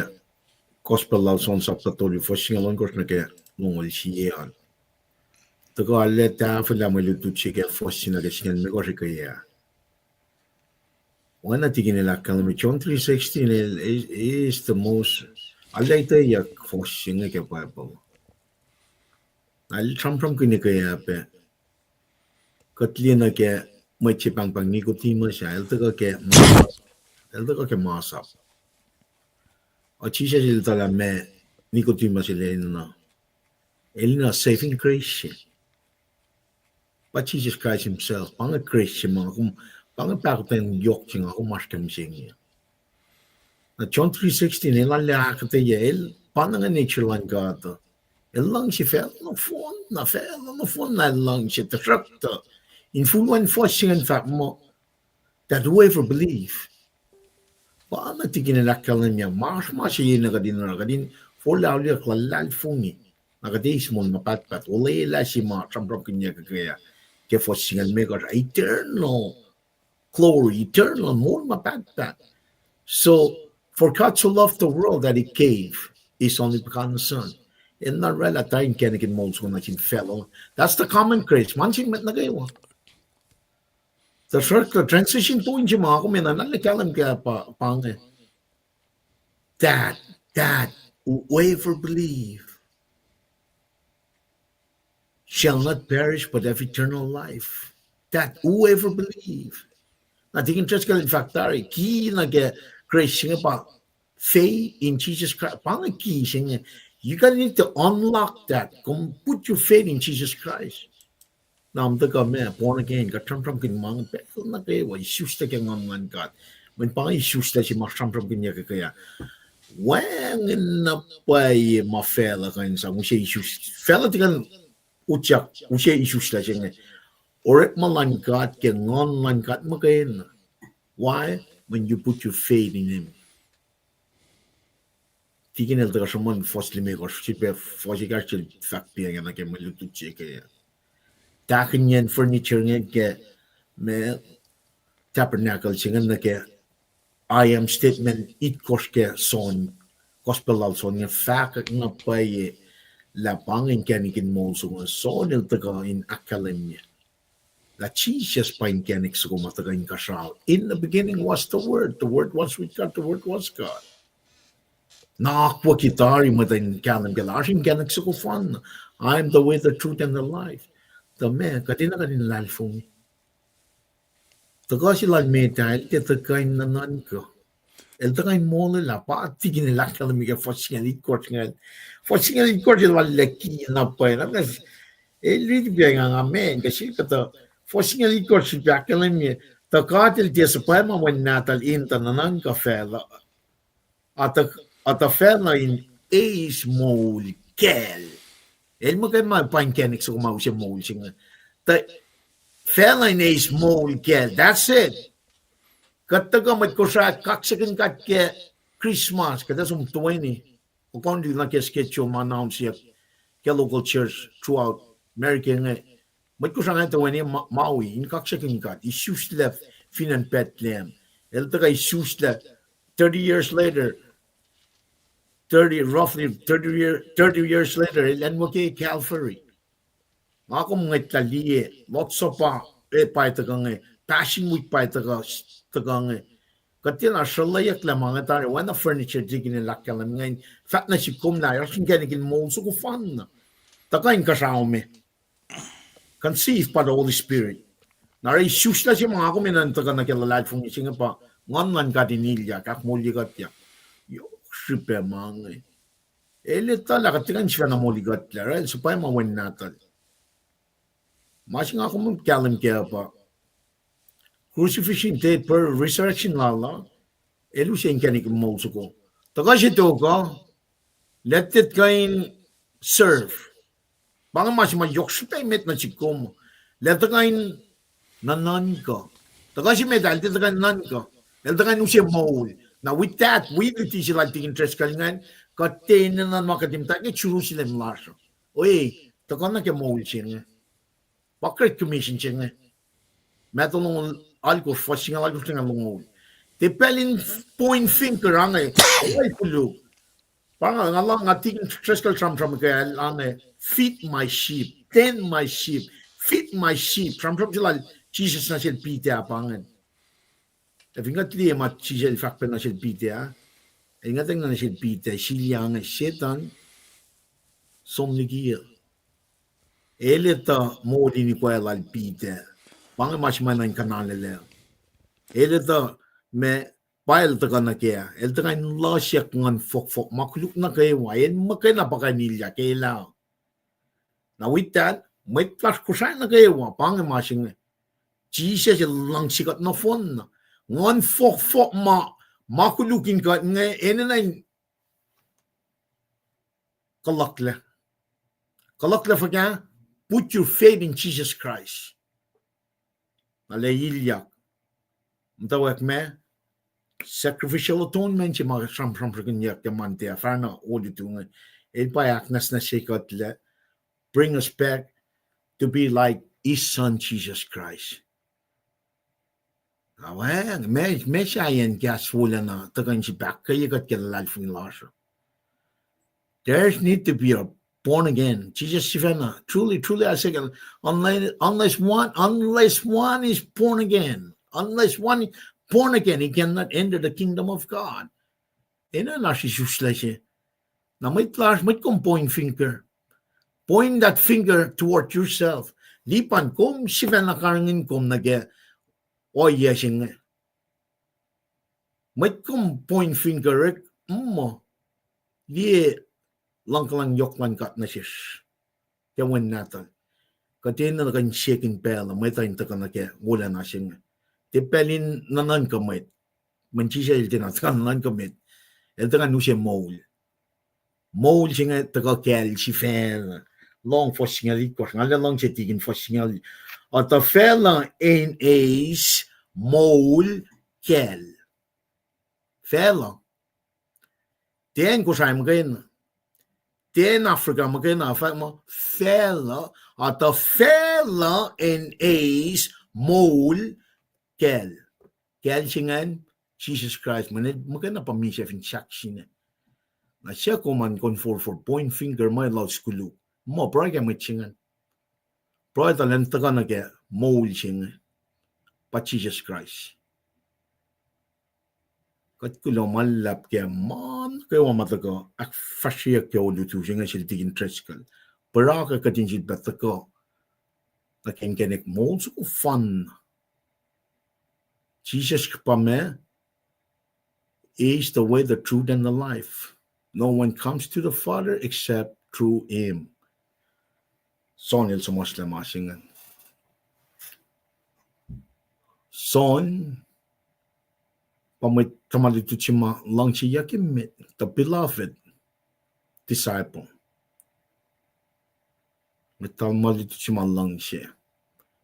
Gospel lal John sapta tolu, fuhs singucul ohnkohsr nuh ke longoul sie an. Tuhkuh arlac tahfwelah mwe lutlut se ke fuhs se nuh ke singucul limekohsr ekuh ah. Oacna Tikin el ahkkahlwemye, John three sixteen el is, is the most, arlac etweyuck fuhs se inge ke Bible. Na el sramsramkihn ekuh ah pac, kuht liye nuh ke mwet se pahngpahng Nicodemus ah, el tuhkuh ke ma-, el tuhkuh ke masap. Ac Jisus el etuh lah meac Nicodemus el enenuh. El enenuh saving grace. Pa Jesus Christ himself, pa inge grace se ma kom, pa inge pahkotwen yohk se nga kom oasr ke mihsenge. Na John three sixteen, el arlac ahkuhtweyac, el pa inge nature luhn God uh. El luhngse facluh nohfohn, na facluh nohfohn na el luhngse, tuhsruhktuh in full one fuhs se ingacn fahk muh, that whoever believe. Pa na Tikin el ahkkahlwemye, ma, ma se enenuh kuht in oruh, kuht in forlah auliyak luhlahlfongi. Na kuht eis moul ma pahtpaht, olwelah se ma sramsramkihnyuck ekuh ah ke fuhs singucul limekohsr, eternal glory, eternal moul ma pahtpaht. So, for God so loved the world that he gave his only begotten Son. El na oraclah tari inkacnek in moul soko nuh sin facluh. That's the common grace. Ma nuh sin mwet nuh kwewa. Tuhsruhktuh transition point se ma kom enenuh na kahlwem ke pa, pa inge. That, that whoever believe shall not perish but have eternal life. That whoever believe. Na Tikin Driscoll el fahk tari, key nuh ke grace se inge pa faith in Jesus Christ. Pa inge key se inge. You gotta need to unlock that. Kom put your faith in Jesus Christ. Na kom tuhkuh ma born again, kuht sramsramkihn ma inge pacl nuh kwewa, isuslac ke Nguhn luhn God. Mweyen pa inge isuslac se ma sramsramkihnyuck ekuh ah. Wacngihn na pwacye ma facluh kuh in sang use isus, facluh tiac kuh in utyak use isuslac se inge. Orekma luhn God ke Nguhn luhn God muhkwena. Why? When you put your faith in him. Tikin el tuhkuh sruhmuhn fuhs limekohsr, srihpac fuhs ekahsr el fahk pacna ke mwe lutlut se ke tahkihnyacn furniture inge ke ma tabernacle se inge nuh ke I am statement itkohsr ke John, gospel lal John inge fahkwack na pwacye lah pa inge inkacnek in moul soko inge. John el tuhkuh in ahkkahlwemye lah Jisus pa inkacnek soko ma tuhkuh inkuhsrao. In the beginning was the Word, the Word was with God, the Word was God. Na akwucki tari mwet in kahlwem ke lah oasr inkacnek soko fanna. I am the way, the truth, and the life. Tuh meac, kuht enenuh kuht in luhlahlfongi? Tuhkuh se lal met ah, el tiac tuhkuh in nuhnuhnkuh. El tuhkuh in molwelah, pa tikin el ahkkahlwemye ke fuhs singucul itkohsr ingacn. Fuhs singucul itkohsr el lal liki na pwacye. El riti pac nga, nga meac, kuh sel kuhtuh, fuhs singucul itkohsr srihpac ahkkahlwemye, tuh God el tiac suhpwacma Wen Nahtuhl in tuh nuhnuhnkuh facluh, a tuh, a tuh facluh in eis moul kacl. El muhkwena pa inkacnek soko ma use moul se inge. Tuh facluh in eis moul kacl. That's it. Kuht tuhkuh mwet Kosrae kaksakihn God ke Christmas, kuht ac som toeni. According to nuh ke schedule ma announceyuck ke local church throughout America inge, mwet Kosrae inge toeni Ma-, Maui in kaksakihn God, isuslac fin acn Bethlehem. El tuhkuh isuslac thirty years later, thirty, roughly thirty year, thirty years later, el anwuke Calvary. Nga kom ngwetlah liye, Lord's Supper, eh, pa tuhkuh inge, Passion Week pa tuhkuh, tuhkuh inge. Kuht tiacna sruhleeyucklac ma inge tari, oacna furniture tikin el ahkkahlwem inge, fahk nuh sihk kom lah oasr inkacnek in moul soko fanna. Tuhkuh inkuhsrao me. Conceived by the Holy Spirit. Na oruh isuslac se ma nga kom enenuh in tuhkuh nuh ke luhlahlfongi se inge pa Nguhn luhn God in ilyak, ahkmoulye kuhtyak. Yohk srihpac ma inge. El etuh lah kuht tiac kuh in sifacna moli kuhtlac, right? Suhpwacma Wen Nahtuhl. Ma se nga kom kahlwem kac pa crucifixion, death, burial, resurrection lal uh, el use inkacnek in moul soko. Tuhkuh se tok uh, lah tiac kuh in serve. Pa inge ma se ma yohk srihpac emet nuh sihk kom. Lah tuhkuh in nuhnuhnkuh. Tuhkuh se met ah, el tiac tuhkuh in nuhnkuh. El tuhkuh in use moul. Now with that, wi luti se lal tikin Driscoll ingacn, kuht tiac enenuh ma kuht in muhta ke Jerusalem lasr uh. Oi, tuhkuh nuh ke moul se inge. Pa Great Commission se inge. Matthew longoul alkosr, fuhs singucul alkosr, singucul longoul. Tiac pacl in point finger ange, wal koluk. Pa nga, nga, nga tikin Driscoll sramsram ke el ange, feed my sheep, tend my sheep, feed my sheep. Sramsram se lal Jisus nuh sel Peter pa ingacn. Ac fin kuht liye ma Jisus el fahk pac nuh sel Peter, el ngwetacng nuh sel Peter, silya inge, Setan, som liki uh. El etuh moul in ikoac lal Peter. Pa inge ma se ma enenuh in kuhnalaclac. El etuh ma pa el tuhkuh nuh kac. El tuhkuh in lohsyak nguhn fohkfohk ma koluk nuh kwewa. El muhkwena pa kuh in ilyak, el ah. Na with that, mwet lasr Kosrae nuh kwewa, pa inge ma se inge. Jisus el luhngse kuht nohfohn na. Nguhn fohkfohk ma, ma koluk in kuht inge, enenuh in koluklac. Koluklac fuhkah? Put your faith in Jesus Christ. Na lah ilyak. Muhtwacwacack ma, sacrificial atonement se ma sramsramkihnyuck ke Monday ah, fahna olutu inge. El pa ahknwacsnwacsye kuhtlac, bring us back to be like his son, Jesus Christ. Awe, ma, ma sahyacn kahs wolacna tuhkuh in sifilpac ahkkweye kuht ke luhlahlfongi lasr uh. There's need to be a born again. Jisus sifacna, truly, truly, I say, unless, unless one, unless one is born again, unless one is born again, he cannot enter the kingdom of God. Enenuh na isuslac se. Na mwet lasr, mwet kom point finger. Point that finger toward yourself. Lipan kom sifacna karihngihn kom nuh ke ohiyac se inge. Mwet kom point finger-ek, mm, liye luhngkuhlwacng yohk luhn God nuh sesr. Ke Wen Nahtuhl. Kuht enenuh kuh in siyuck in pacl uh, mwet uh in tuhkuh nuh ke wolacna se inge. Tiac pacl in nuhnuhnkuh mwet. Mweyen Jisus el tiacna tuhkuh nuhnuhnkuh mwet. El tuhkuh in use moul. Moul se inge tuhkuh kacl sifacna. Lohng fuhs singucul itkohsr, nga lah luhngse tikin fuhs singucul. Otuh facluh in eis moul kacl. Facluh. Tiac acn Kosrae muhkwena. Tiac acn Africa muhkwena, fahk muh facluh, a tuh facluh in eis moul kacl. Kacl se ingacn, Jisus Kraist, mwe muhkwena pa misac fin sahk sina. Na suc kom an kon forfor point finger ma lal skuluk. Muh pruhe ke mwet se ingacn. Pruhe tuh elan tuhkuh nuh ke moul se inge. Pa Jisus Kraist. Kuht kuloh ma luhlahp ke ma nuh kwewa ma tuhkuh ahkfahsryeyuck ke olutu se inge sel Tikin Driscoll. Pwacra ke kuht in sifilpac tuhkuh nuh ke inkacnek moul soko fun. Jisus pa ma, He is the way, the truth, and the life. No one comes to the Father except through him. John el suhmuhslah ma se ingacn. John pa mwet tuhma lutlut se ma luhngseyuck emet, the beloved disciple. Mwet tuhma lutlut se ma luhngse.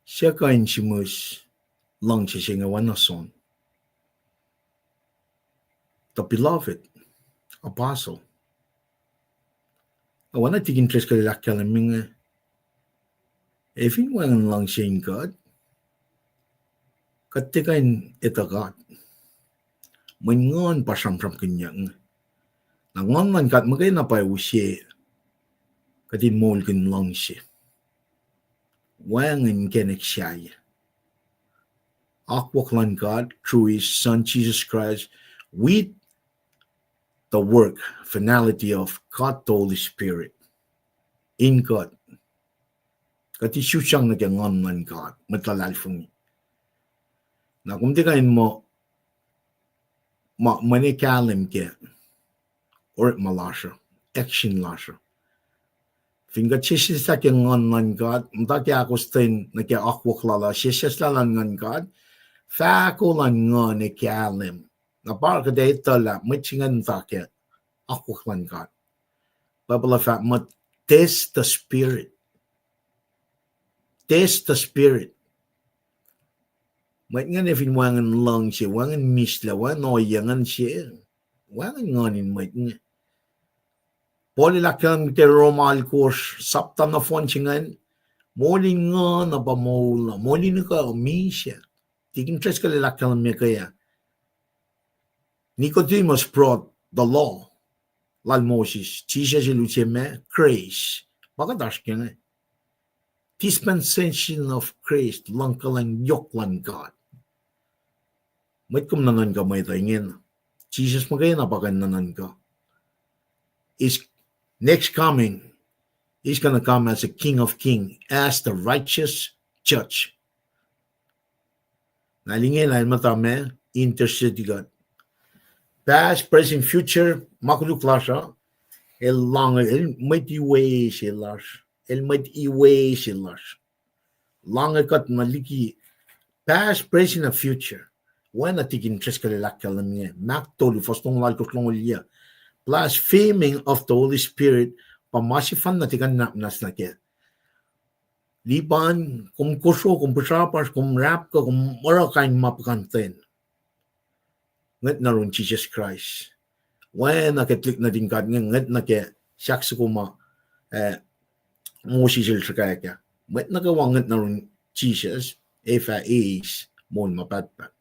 Suc kuh in sihmihs luhngse se inge oacna John, the beloved apostle. Oacna Tikin Driscoll el ahkkahlwemye inge, ac fin wacngihn luhngse in God, kuht tiac kuh in etuh God. Mweyen Nguhn pa sramsramkihnyuck inge. Na Nguhn luhn God muhkwena pa use kuht in moulkihn luhngse, wacngihn inkacnek sahyac. Akwuck luhn God through his Son Jesus Christ with the work, finality of God the Holy Spirit in God. Kuht isusyang nuh ke Nguhn luhn God, mwet luhlahlfongi. Na kom tiac kuh in muh, ma, mwe ne kahlwem ke orekma lasr uh, action lasr uh. Fin kuht sesseslah ke Nguhn luhn God, muhta ke ahkostwen nuh ke akwuck lal uh, sesseslah luhn Nguhn God, fahko luhn Nguhn ac kahlwem. Na pa kuht ac etuh lah mwet se ingacn muhta ke akwuck luhn God. Bible uh fahk muh, test the spirit. Test the spirit. Mwet ingacn fin wacngihn luhngse, wacngihn mislac, wacngihn ohiyac ingacn se, wacngihn Nguhn in mwet inge. Paul el ahkkahlwemye ke Rom alkosr, sapta nohfohn se ingacn, moul in nguhn uh pa moul uh, moul in ekuh misac. Tikin Driscoll el ahkkahlwemye ke ah, Nicodemus brought the law lal Moses, Jisus el use ma, grace. Pa kuht oasr ke inge. Dispensation of grace, luhngkuhlwacng yohk luhn God. Mwet kom nuhnuhnkuh mwet uh ingena. Jisus muhkwena pa kuh in nuhnuhnkuh. His next coming, he's gonna come as a King of King, as the righteous judge. Na el ingena el muhta ma, intercede kuht. Past, present, future, ma koluk lasr uh, el lahngo, el mwet iwe se lasr, el mwet iwe se lasr. Lahngo kuht nuh liki past, present, and future. Oacna Tikin Driscoll el ahkkahlwemye, Mark tolu, fuhs longoul alkosr, longoul yac. Blaspheming of the Holy Spirit, pa ma sefanna tiac kuh in nwacsnwacs nuh kac. Lipan, kom kosro, kom pihsrapasr, kom rahpkuh, kom oruh kain ma puhkantwen. Ngwet nuh yurin Jisus Kraist. Oacna ke tuhlihk nuhtin God inge, ngwet nuh ke sahk soko ma, eh, Moses el sruhkwack ah. Mwet nuh kwewa ngwet nuh yurin Jisus, ac fah eis moul ma pahtpaht.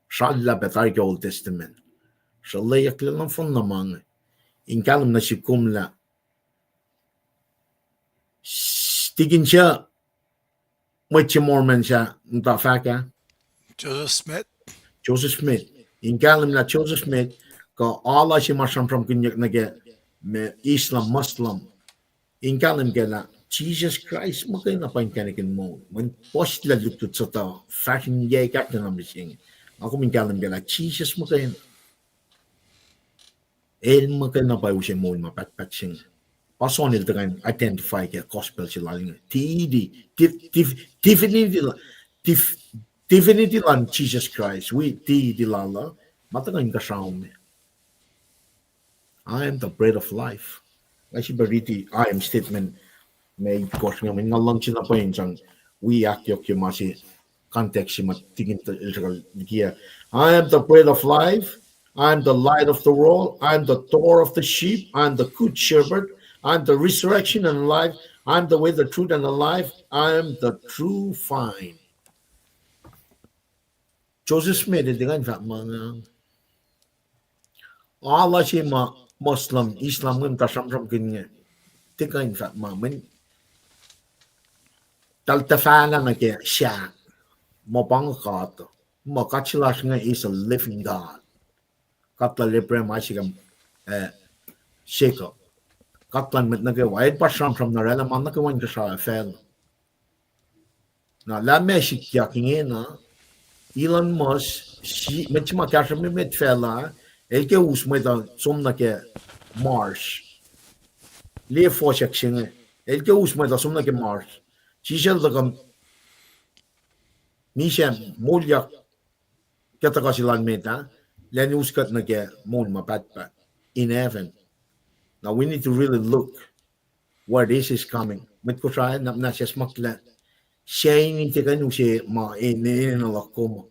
Srallah pac tari ke Old Testament. Sruhlweyucklac nohfohn na ma inge. In kahlwem nuh sihk kom lah Tikin, suc mwet se Mormon suc muhta fahk ah? Joseph Smith. Joseph Smith. In kahlwem lah Joseph Smith, kuh oalu se ma sramsramkihnyuck nuh ke ma Islam, Muslim. In kahlwem ke lah Jisus Kraist muhkwena pa inkacnek in moul. Mweyen puhslac lutlut sutuh, fahsr in yac kahkna mihsenge. Nga kom in kahlwem ke lah Jisus muhkwena. El muhkwena pa use moul ma pahtpaht se inge. Pa John el tuhkuh in identify ke gospel se lal inge. Deity, di-, dif-, divinity la-, dif-, divinity luhn Jesus Christ, wi deity lal uh, ma tuhkuh in kuhsrao me. I am the bread of life. Nga sifilpac riti I am statement me itkohsr inge, mweyen nga luhngse na pwacye in sang wi ahkyohkye ma se context se ma tikin el sruhkwack liki ah. I am the bread of life. I am the light of the world. I am the door of the sheep. I am the good shepherd. I am the resurrection and life. I am the way, the truth, and the life. I am the true vine. Joseph Smith el tiac kuh in fahk ma nga. Ala se ma Muslim, Islam, mwet muhta sramsramkihn inge, tiac kuh in fahk ma mwet. Tahl tuhfahlah nuh ke sahk, muh pa inge God. Muh God se lasr inge is a living God. God lal Abraham, Isaac, ac Jacob. God lal mwet nuh kwewa. El pa sramsram na oraclah ma nuh kwewa inkuhsrao facluh. Na lah ma sikyak ingena, Elon Musk, mwet se ma kahsruh me met facluh, el ke us mwet uh som nuh ke Mars. Liye fohsack se inge. El ke us mwet uh som nuh ke Mars. Jisus el tuhkuh misac moulyak ke tuhkuh se lal met ah, lacn us kuht nuh ke moul ma pahtpaht in heaven. Now we need to really look where this is coming. Mwet Kosrae, na, na sesmaklah, se in tiac kuh in use ma enenuh luhk kom.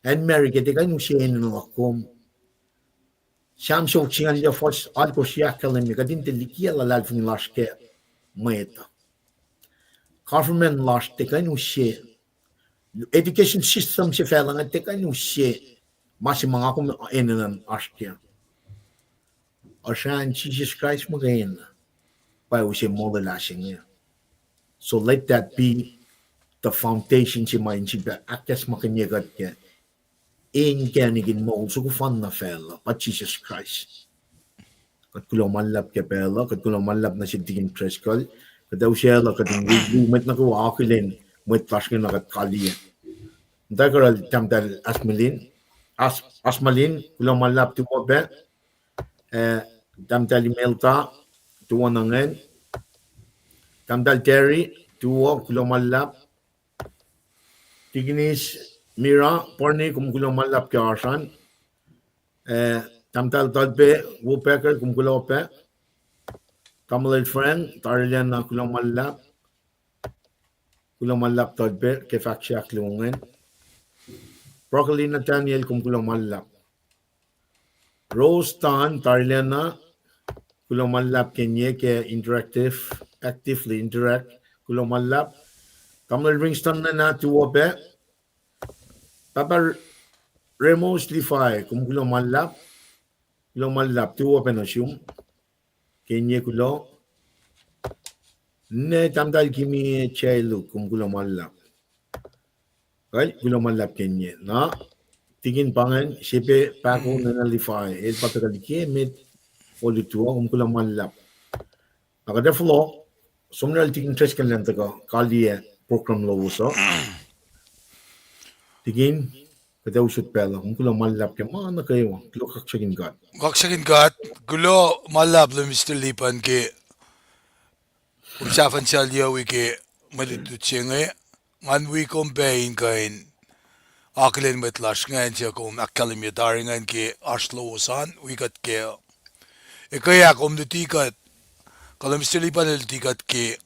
Acn America tiac kuh in use enenuh luhk kom. Sam suk singucul yac fuhs alkohsr ahkkahlwemye kuht in tiac likiyac luhlahlfongi lasr ke mwet uh. Government lasr tiac kuh in use, education system se facluh inge tiac kuh in use ma se ma nga kom enenuh oasr kac. Oasr an Jisus Kraist muhkwena pa use molwelah se inge. So let that be the foundation se ma in sifilpac ahkacsmakihnye kuht kac. Inkacnek in moul soko fanna facluh pa Jisus Kraist. Kuht kuloh ma luhlahp ke pacl uh, kuht kuloh ma luhlahp nuh sel Tikin Driscoll, kuht ac usaclah kuht in wi, wi mwet nuh kwewa akihlen mwet lasr inge na kuht kaliyac. Muhtwacwacack oruh Tahmtahel Asmalin, As-, Asmalin, kuloh ma luhlahp tuwo pac. Eh, Tahmtahel Imelda, tuwo nuh ngacn. Tahmtahel Terry, tuwo, kuloh ma luhlahp. Tikinis Mira, Barney, kom kuloh ma luhlahp ke oasr an. Eh, Tahmtahel Talpe, Woodpecker, kom kuloh pac. Tamuhlwel Frank, tarilacna kuloh ma luhlahp. Kuloh ma luhlahp Talpe ke fahk se ahkluo ingacn. Broccoli Nathaniel, kom kuloh ma luhlahp. Rose Tan, tarilacna, kuloh ma luhlahp ke inge ke interactive, actively interact, kuloh ma luhlahp. Tamuhlwel Ringston nana tuwo pac. Pahpah Ramos Levi, kom kuloh ma luhlahp. Kuloh ma luhlahp tuwo pac nuh sum ke inge kuloh. Ne Tahmtahel Kimi Chailuk, kom kuloh ma luhlahp. Kuh, kuloh ma luhlahp ke inge. Na, Tikin pa ingacn, sepac pahko nana Levi, el pa tuhkuh liki met olutu uh, kom kuloh ma luhlahp. Na kuht ac fohlohk, somnal Tikin Treskellan tuhkuh kaliyac program lowos uh. Tikin, kuht ac usot pacl uh, kom kuloh ma luhlahp ke ma nuh kwewa, kuloh kaksakihn God. Kaksakihn God, kuloh ma luhlahp lal Mister Lipan ke kom sahfahn sal yohk wi ke mwe lutlut se inge, ngan wi kom pac in kuh in akihlen mwet lasr ingacn suc kom ahkkahlwemye tari ingacn ke oasr lowos an wi kuht kac. Ekuh ah kom luti kuht, kuh lal Mister Lipan el luti kuht ke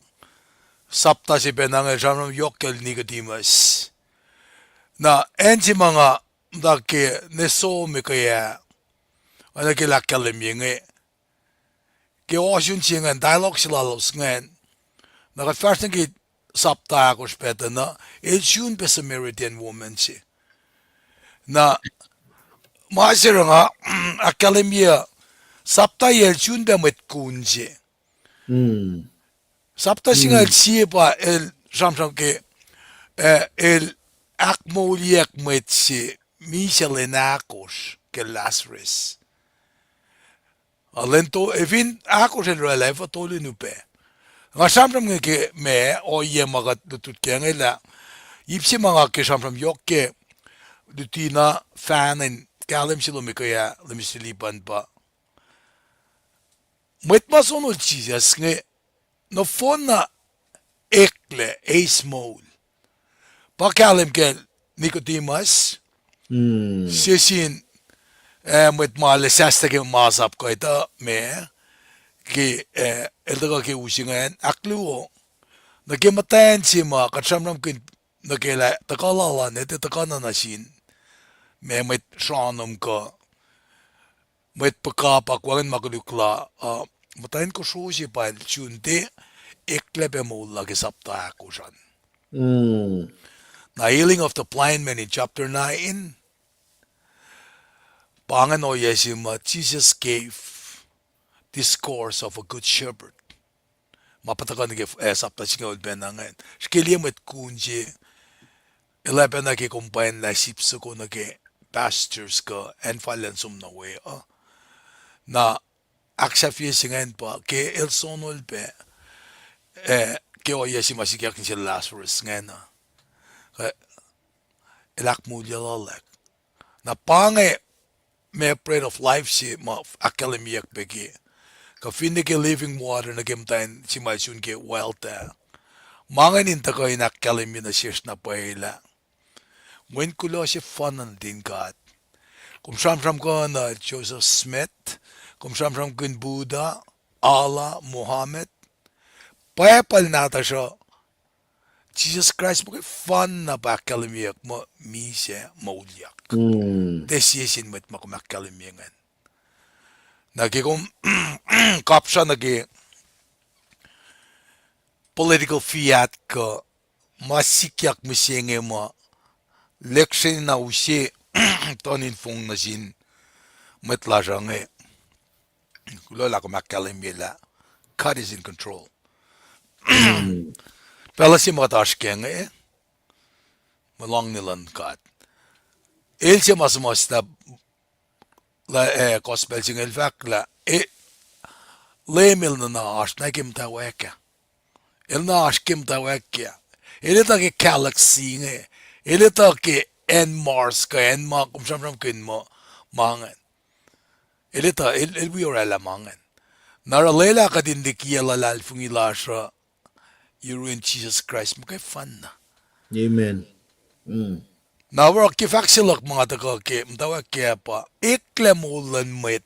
sapta se pacna inge el sramsram yohk kacl Nicodemus. Na acn se ma nga muhta ke ne som ekuh ah, oacna ke el ahkkahlwemye inge, ke ohsun se ingacn, dialogue se lalos ingacn, na kuht fahsr nuh ke sapta ahkosr pactuhnuh, el sun pac Samaritan woman se. Na ma se oruh nga ahkkahlwemye, sapta el sun pac mwet kun se. Sapta singucul sie pa el sramsram ke, eh, el ahkmoulyeack mwet se misac lwen ahkosr ke Lazarus. A lwen to, efin ahkosr el oraclah, efuh tolu in upac. Nga sramsram inge ke ma, ohiyac ma kuht lutlut kac inge lah, ip se ma nga ke sramsram yohk ke luti na fahna in kahlwem se lom ekuh ah lal Mister Lipan pa mwet ma sonol Jisus inge nohfohnna eklac eis moul. Pa kahlwem kacl Nicodemus, se sin, eh, mwet ma lwesahstuh ke masap kuh etuh ma, ke, eh, el tuhkuh ke us ingacn, ahkluo, nuh ke muhtwacn se ma kuht sramsramkihn nuh ke lah tuhkuh lal an, etuh tuhkuh na nuh sin ma mwet sronom kuh mwet puhkapwack wacngihn ma koluk la, uh, muhtwacn kosro se pa el sun tiac eklac pac moul lal ke sapta ahkosr an. Na healing of the blind man in chapter nine, pa ingacn ohiyac se ma Jesus gave discourse of a good shepherd. Ma pa tuhkuh nuh ke, eh, sapta singucul pacna ingacn. Srihke liye mwet kun se, el ac pacna ke combine lah sip soko nuh ke pastures kuh acn fal elan som nuh we uh. Na ahksahfye se ingacn pa ke el sonol pac, eh, ke ohiyac se ma sikyak nuh sel Lazarus ingacn uh, el ahkmoulyaclalack. Na pa inge ma bread of life se ma ahkkahlwemyeyuck pac ke, kuh finne ke living water nuh ke muhtwacn se ma el sun ke well ah. Ma ingacn in tuhkuh in ahkkahlwemye nuh sesr na pwacye lah mweyen kuloh sefanna nuhtin God. Kom sramsramkihn uh Joseph Smith, kom sramsramkihn Buddha, Allah, Muhammad, Bible nahtuhsr uh, Jisus Kraist muhkwena pa ahkkahlwemyeyuck muh misac moulyak. Tiac sie sin mwet ma kom ahkkahlwemye ingacn. Na ke kom kapsra nuh ke political fiat kuh ma sikyak mihsenge ma lecture na use tuh in fong nuh sin mwet lasr uh inge. Kuloh lah kom ahkkahlwemye lah God is in control. Pacl se ma kuht oasr kac inge, muh luhngse luhn God. El se ma suhmuhslah lah, eh, gospel se inge el fahk lah, eh, Leum El nuhna oasr na ke muhtwacwacack ah. El na oasr ke muhtwacwacack ah. El etuh ke galaxy inge. El etuh ke acn Mars kuh acn ma kom sramsramkihn muh ma ingacn. El etuh, el, el wi oraclah ma ingacn. Na oruh lwelah kuht in likiyac luhlahlfongi lasr uh yurin Jisus Kraist muhkwena. Amen. Na oruh ke fahk se luhk ma nga tuhkuh ke muhtwacwacack ah pa eklac moul luhn mwet.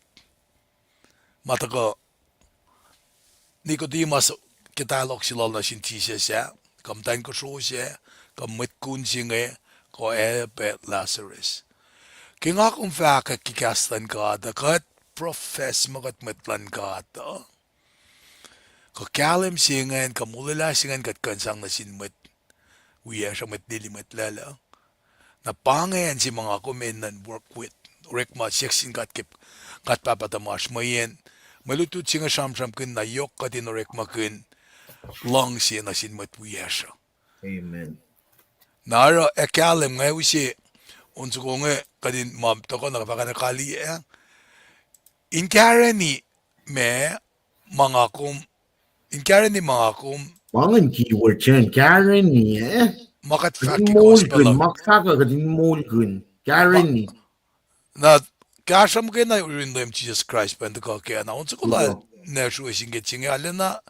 Ma tuhkuh Nicodemus ke dialogue se lal nuh sin Jisus ah, kuh muhtwacn kosro sac, kuh mwet kun se inge, kuh ac pac Lazarus. Ke nga kom fahkwack ke kahs luhn God uh, kuht profess muh kuht mwet luhn God uh, kuh kahlwem se ingacn, kuh molwelah se ingacn kuht kuh in sang nuh sin mwet wiyacsr uh, mwet lili, mwet lacluh. Na pa inge acn se ma nga kom enenuh in work with, orekma siyuck sin God ke, God Pahpah tuhmasr, mweyen mwe lutlut se inge sramsramkihn na yohk kuht in orekmakihn luhngse nuh sin mwet wiyacsr uh. Na oruh ac kahlwem nga use on soko inge kuht in ma tuhkuh na fahkwack na kaliyac ah. In kahreni ma, ma nga kom, in kahreni ma nga kom. Ma ingacn keyword se ingacn, kahreni, eh? Ma kuht fahk ke gospel uh. Ma kuht fahk uh kuht in moulkihn, kahreni. Na kahsruh muhkwena yurin Leum Jisus Kraist pa tuhkuh kac na on soko lal nwe sruwe sin ke se inge arulacna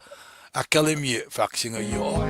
ahkkahlwemye fahk se inge yohk.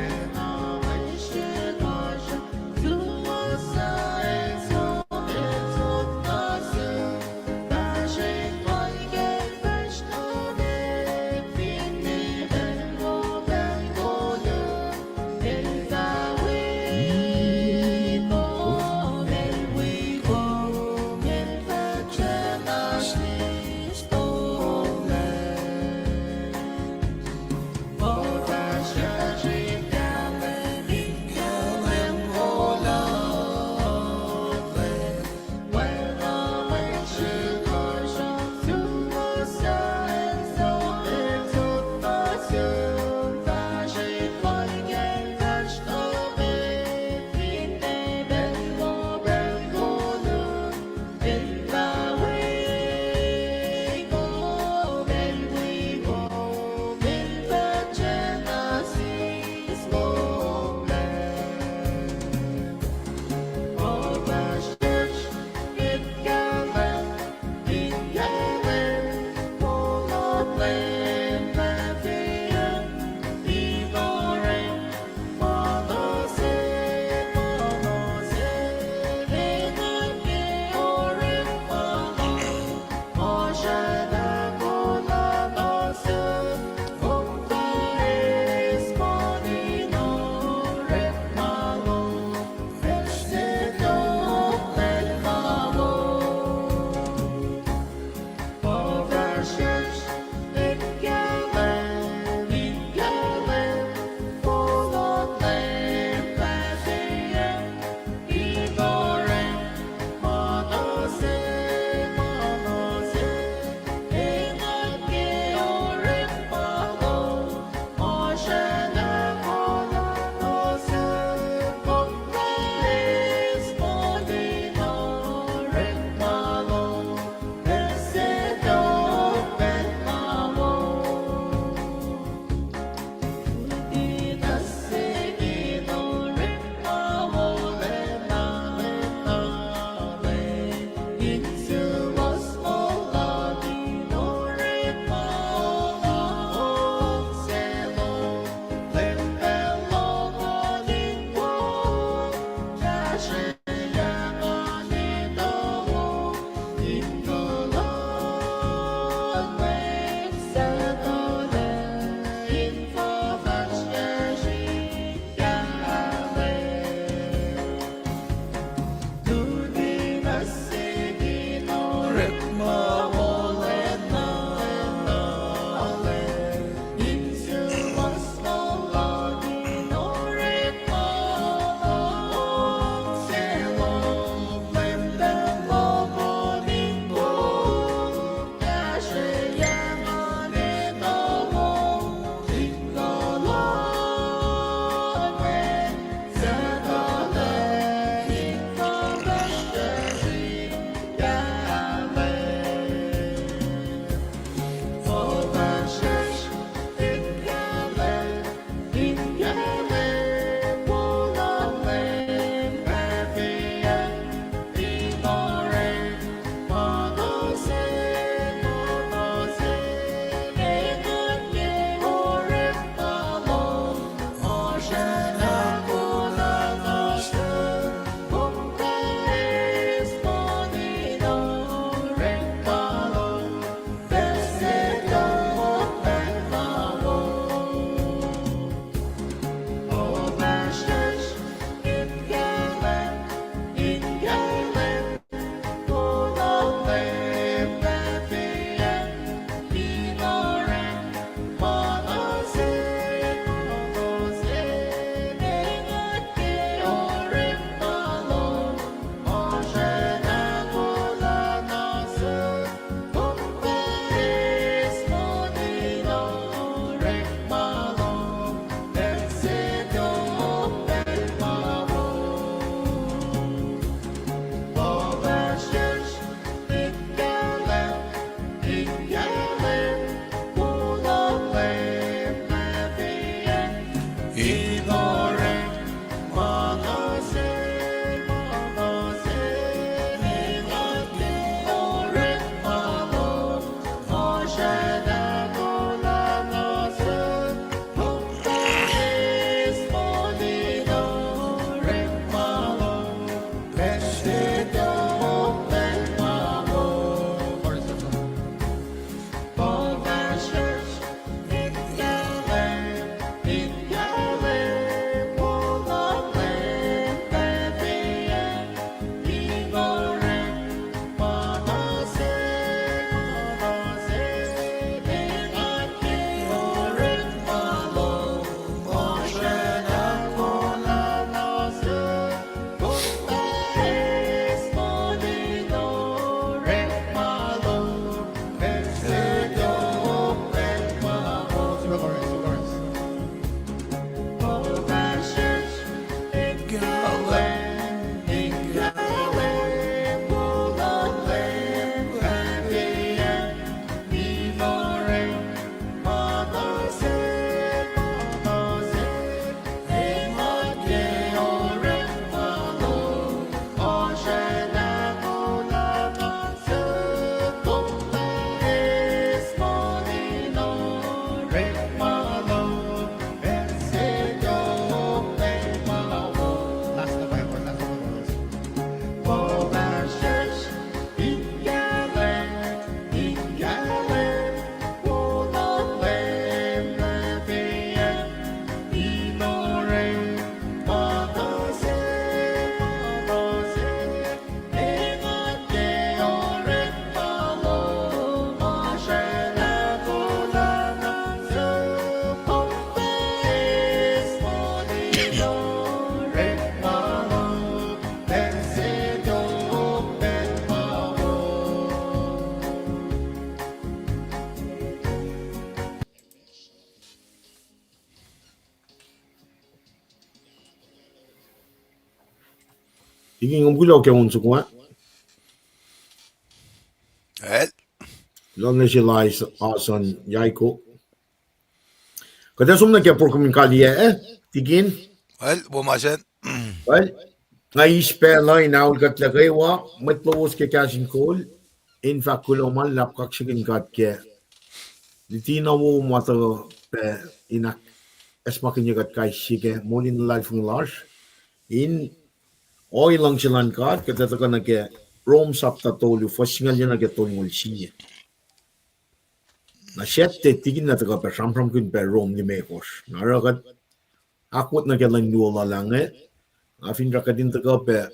Tikin, kom kuloh ke on soko ah. Lal nuh sel Ason Yaiko. Kuht ac som nuh ke program in kaliyac, eh, Tikin? Well, nga eis pacl uh in aol kuhtlac kwewa, mwet lowos ke kahs in kol, in fahk kuloh ma luhlahp kaksakihn God ke luti na wo ma tuh pac in ahkacsmakihnye kuht kais sie ke moul in luhlahlfongi lasr. In ohiyac luhngse luhn God, kuht ac tuhkuh nuh ke Rom sapta tolu, fuhs singucul yuc nuh ke tolngoul sie. Na Saturday Tikin na tuhkuh pac sramsramkihn pac Rom limekohsr. Na oruh kuht ahkwot nuh ke lwen luo lal ah inge, nga finsrak kuht in tuhkuh pac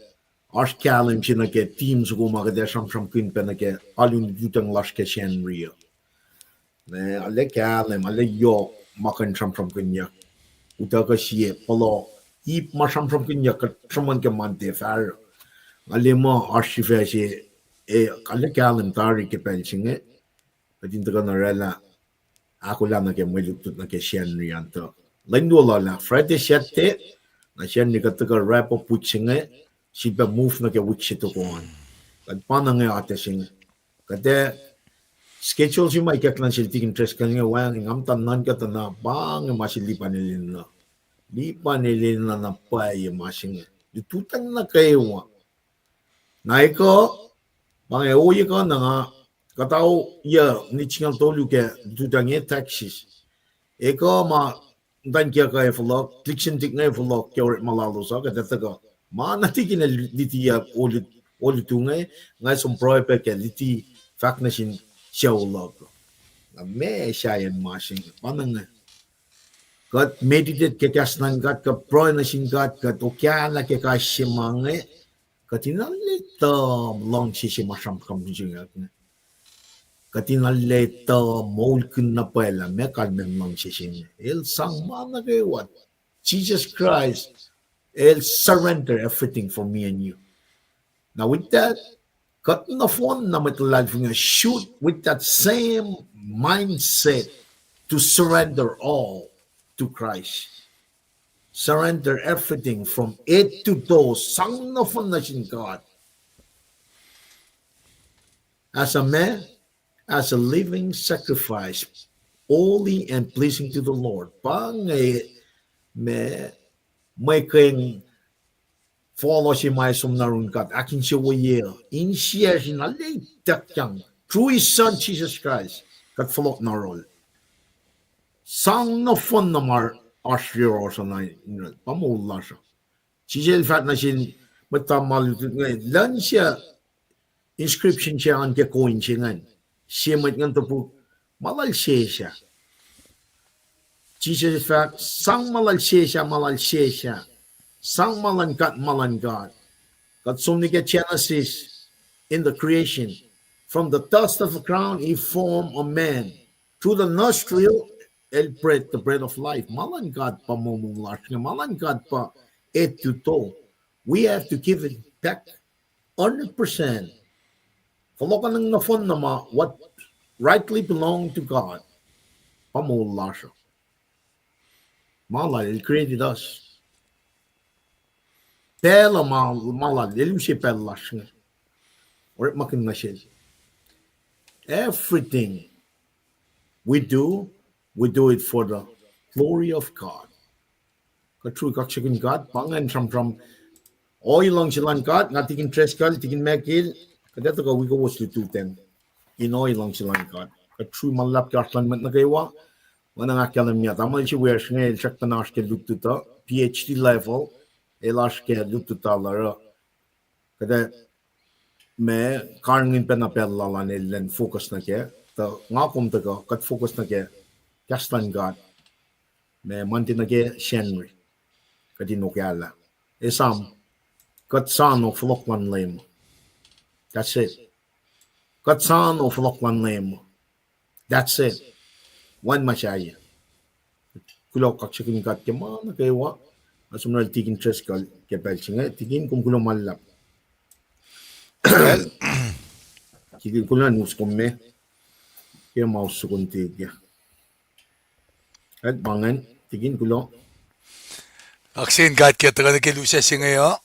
oasr kahlwem se nuh ke team soko ma kuht ac sramsramkihn pac nuh ke alu in lututacng lasr ke Sacnri uh. Na arlac kahlwem, arlac yohk ma kuh in sramsramkihnyuck. Utuckuh sie puhla ip ma sramsramkihnyuck kuht sruhmuhn ke Monday fahsruh. Nga liye muh oasr sifac se, eh, arlac kahlwem tari ke pacl se inge. Kuht in tuhkuh na oraclah ahkolah nuh ke mwe lutlut nuh ke Sacnri an tuh lwen luo lal ah, Friday, Saturday, na Sacnri kuht tuhkuh wrap up wik se inge, sifilpac move nuh ke wik se tohkoh an. Kuht pa na inge atac se inge. Kuht ac schedule se ma ikacklah sel Tikin Driscoll inge wacngihn, nga muhta nuhnkuh tuh na pa inge ma se Lipan el enenuh. Lipan el enenuh na pwacye ma se inge. Lututacng nuh kwewa. Na ekuh, pa inge ohiyac kuh na nga, kuht ao yac nit singucul tolu ke lututacng inge Texas. Ekuh ma muhtwacn kiyuhk uh fohlohk, lihksreni inge fohlohk ke orekma lalos uh, kuht etuh kuh ma na tikin el liti uh olutu inge, nga som pruhe pac ke liti fahk nuh sin sucu luhk uh. Na meac sahyacn ma se inge, pa inge. Kuht meditate ke kahs luhn God, kuht pruhe nuh sin God, kuht okahlah ke kais sie ma inge, kuht in arulacna etuh luhngse se ma sramsram se inge. Kuht in arulacna etuh moulkihn na pwacye lah meac kalmacn luhngse se inge. El sang ma nuh kwewa. Jesus Christ, el surrender everything for me and you. Now with that, kuht nohfohn na mwet luhlahlfongi uh should with that same mindset to surrender all to Christ. Surrender everything from head to toe, sang nohfohn nuh sin God. As a man, as a living sacrifice, holy and pleasing to the Lord. Pa inge ma, mwe keng follow se ma som nuh yurin God, ahkinsewowoye, insiyacsr in aletakyang through his son Jesus Christ, kuht fohlohk nuh yohrohl. Sang nohfohn na ma oasr yohrohsr uh na, pa moul lasr uh. Jisus el fahk nuh sin mwet tuhma lutlut inge, lun se inscription se an ke coin se ingacn, sie mwet ingacn topuk, ma lal sesr ah. Jisus el fahk, sang ma lal sesr ah, ma lal sesr ah. Sang ma luhn God, ma luhn God. Kuht som nuh ke Genesis, in the creation. From the dust of the ground, he formed a man. Through the nostril, el breathed the breath of life. Ma luhn God pa moul lasr inge, ma luhn God pa head to toe. We have to give it back hundred percent. Fohlohkohnacng nohfohn na ma what rightly belong to God. Pa moul lasr uh. Ma lal, he created us. Pacl uh ma, ma lal, el use pacl lasr inge. Orekmakihn nuh sel. Everything we do, we do it for the glory of God. Kuht rui kaksakihn God, pa ingacn sramsram. Ohi luhngse luhn God, nga tikin Driscoll, tikin Michael, kuht etuh kuh wi kowos lututacng in ohi luhngse luhn God. Kuht rui ma luhlahp ke oasr luhn mwet nuh kwewa, ma nga ahkkahlwemye, tamuhlwel se wiyacsr inge el srackna oasr ke lutlut uh, P H D level, el oasr ke lutlut uh, oruh kuht ac ma karihngihn pacna pacl lal an el elan focus nuh kac, tuh nga kom tuhkuh kuht focus nuh ke kahs luhn God, ma Monday nuh ke Sacnri, kuht in okahlah. Esam, kuht soano fohlohk luhn Leum. That's it. Kuht soano fohlohk luhn Leum. That's it. Wacngihn ma sahyac. Kuloh kaksakihn God ke ma nuh kwewa. Nga som nuh sel tikin Driscoll ke pacl se inge, tikin, kom kuloh ma luhlahp. Tikin, kuloh na us kom me. Ke ma us sukun tikin. Kuht pa ingacn, tikin, kuloh. Kaksakihn God ke tuhkuh nuh ke lusac se inge uh.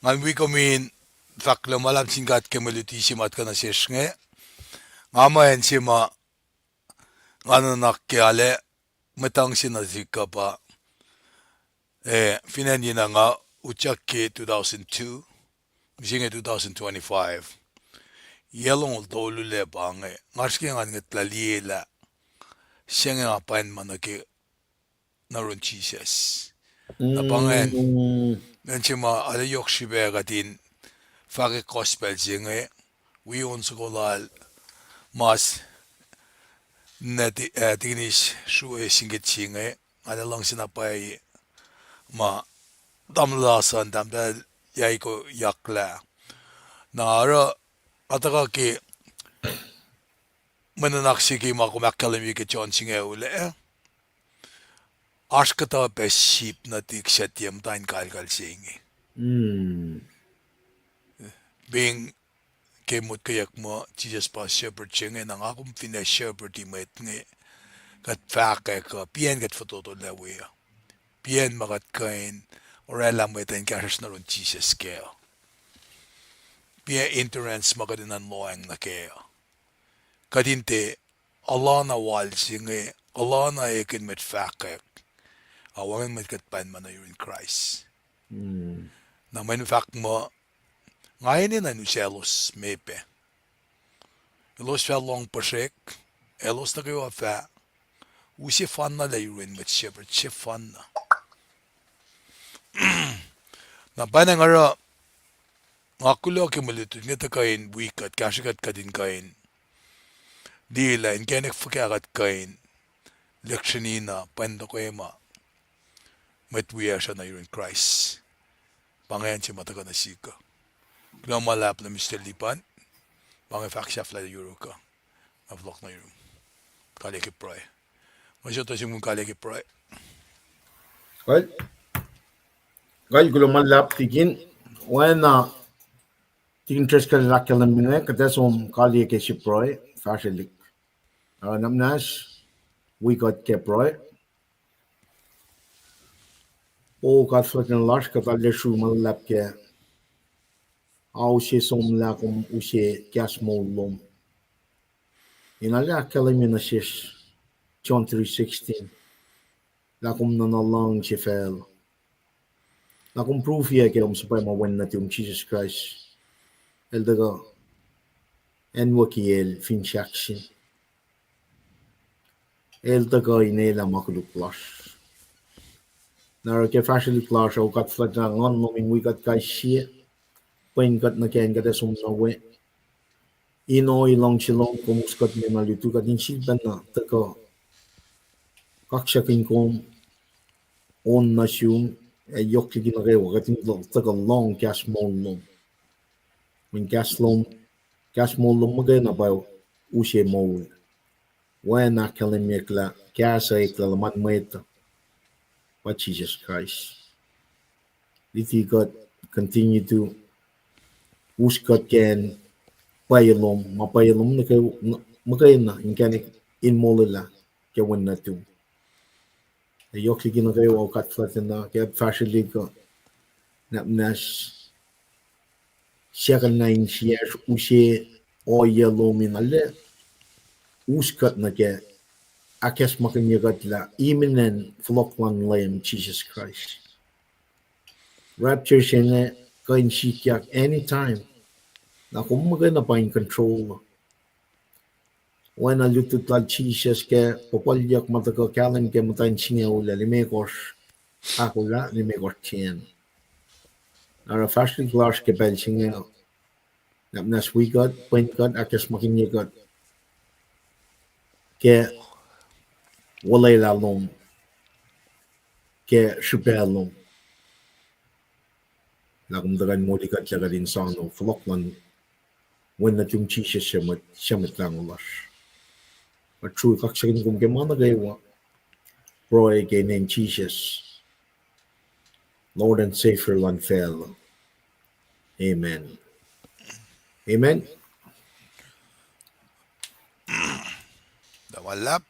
Ngan wi kom in fahk kuloh ma luhlahp sin God ke mwe luti se ma tuhkuh nuh sesr inge. Nga muh acn se ma nga nuhnak ke arlac muhtang se nuh sihk uh pa, eh, fin acn yen nga utyak ke two thousand two, mihsenge two thousand twenty-five. Yac longoul tolu lac pa inge, nga srihke ngan ngwetlah liye lah se inge nga pwacnma nuh ke, nuh yurin Jisus. Na pa ingacn, ngan se ma arlac yohk srihpac kuht in fahkwack gospel se inge, wi on soko lal mas na ti-, eh, tikinis srue singkit se inge, nga arlac luhngse na pwacye ma tamuhlwel Larson, tahmtahel Yaiko Yakla. Na oruh, nga tuhkuh ke mwe nuhnak se ke ma kom ahkkahlwemye ke John singucul ah, oasr kuhtuh pac sip nuhtihk suc tiac muhta in kalkal se inge. Being ke motkweyuck muh Jisus pa shepherd se inge, na nga kom fin shepherd-i mwet inge, kuht fahkwack uh, piacn kuht fototolac we uh, piacn ma kuht kuh in oraclah mwet in kahsruhsr nuh yurin Jisus kac uh, piacn endurance ma kuht in nuhnlohacng nuh kac uh. Kuht in tiac elan na wal se inge, elan na ekihn mwet fahkwack, a wacngihn mwet kuht pwacnma nuh yurin Kraist. Na mwe fahk muh, nga enenuh in usaclos me pac. Elos fah lohng puhsrek, elos nuh kwewa fah Use fanna lah yurin mwet shepherd, sefanna. Na pacna nga oruh, nga kuloh ke mwe lutlut inge tuhkuh in wi kuht, kahsrwe kuht, kuht in kuh in liye lah inkacnek fuhkah kuht kuh in lihksreni na pwacntok ma mwet wiyacsr uh nuh yurin Kraist. Pa ingacn se ma tuhkuh nuh sihk uh. Kuloh ma luhlahp nuh Mister Lipan. Pa inge fahk sahflah yuruk uh. Nga fohlohk nuh yurum. Kalye ke pruhe. Nga sot uh sum kalye ke pruhe. Kal, kal kuloh ma luhlahp tikin. Oacna tikin Driscoll el ahkkahlwemye inge, kuht ac som kalye ke srihpac pruhe, fahsrwelihk. Oruh nuhnak muhnahs, wi kuht ke pruhe. O God fuhlwactlacna lasr, kuht arlac sruok ma luhlahp ke ao se somlah kom use kahs moul lom. In arlac ahkkahlwemye nuh sesr John three sixteen, lah kom nuhna luhngse facluh. Lah kom proof-i ke kom suhpwacma Wen nuhtum Jisus Kraist. El tuhkuh acnwucki el fin sahkseng. El tuhkuh in elah ma koluk lasr. Na oruh ke fahsrwelihk lasr uh, O God fuhlwactlacna, nguhn lom in wi kuht kais sie, pwen kuht nuh ke acn kuht ac som nuh we. In ohiyac luhngse lom, kom us kuht me na lutu kuht in sifilpacna tuhkuh kaksakihn kom, on nuh sum, ac yohk liki nuh kwewa kuht in tuhkuh lohng kahs moul lom. Mweyen kahs lom, kahs moul lom muhkwena pa use moul. Oacna ahkkahlwemyeyuck lah kahs uh eklac luhman mwet uh pa Jisus Kraist. Luti kuht, continue to us kuht ke acn pwacye lom, ma pwacye lom nuh ke, muhkwena inkacnek in molwelah ke Wen nuhtum. Ac yohk liki nuh kwewa, O God fuhlwactlacna, ke fahsrwelihk uh, nuhnak muhnahs, siyuck na insiyacsr use ohiyac lom in arlac us kuht nuh ke ahkacsmakihnye kuht lah imminent fohlohk luhn Leum Jisus Kraist. Rapture se inge kuh in sikyak anytime. Na kom muhkwena pa in control. Oacna lutlut lal Jisus ke puhpuhlyuck ma tuhkuh kahlwem ke muhtwacn singucul ac limekohsr, ahkolah limekohsr ten. Oruh fahsrwelihk lasr ke pacl se inge, nuhnak muhnahs wi kuht, pwen kuht, ahkacsmakihnye kuht ke olwelah lom, ke srihpac lom. Lah kom tuhkuh in moli kuht lah kuht in soano fohlohk luhn Wen nuhtum Jisus, Suc Mwet Lahngo lasr. Kuht sruok kaksakihn kom ke ma nuh kwewa. Pruhe ke inen Jisus, Lord and Savior luhn facluh. Amen. Amen. Kuloh ma luhlahp.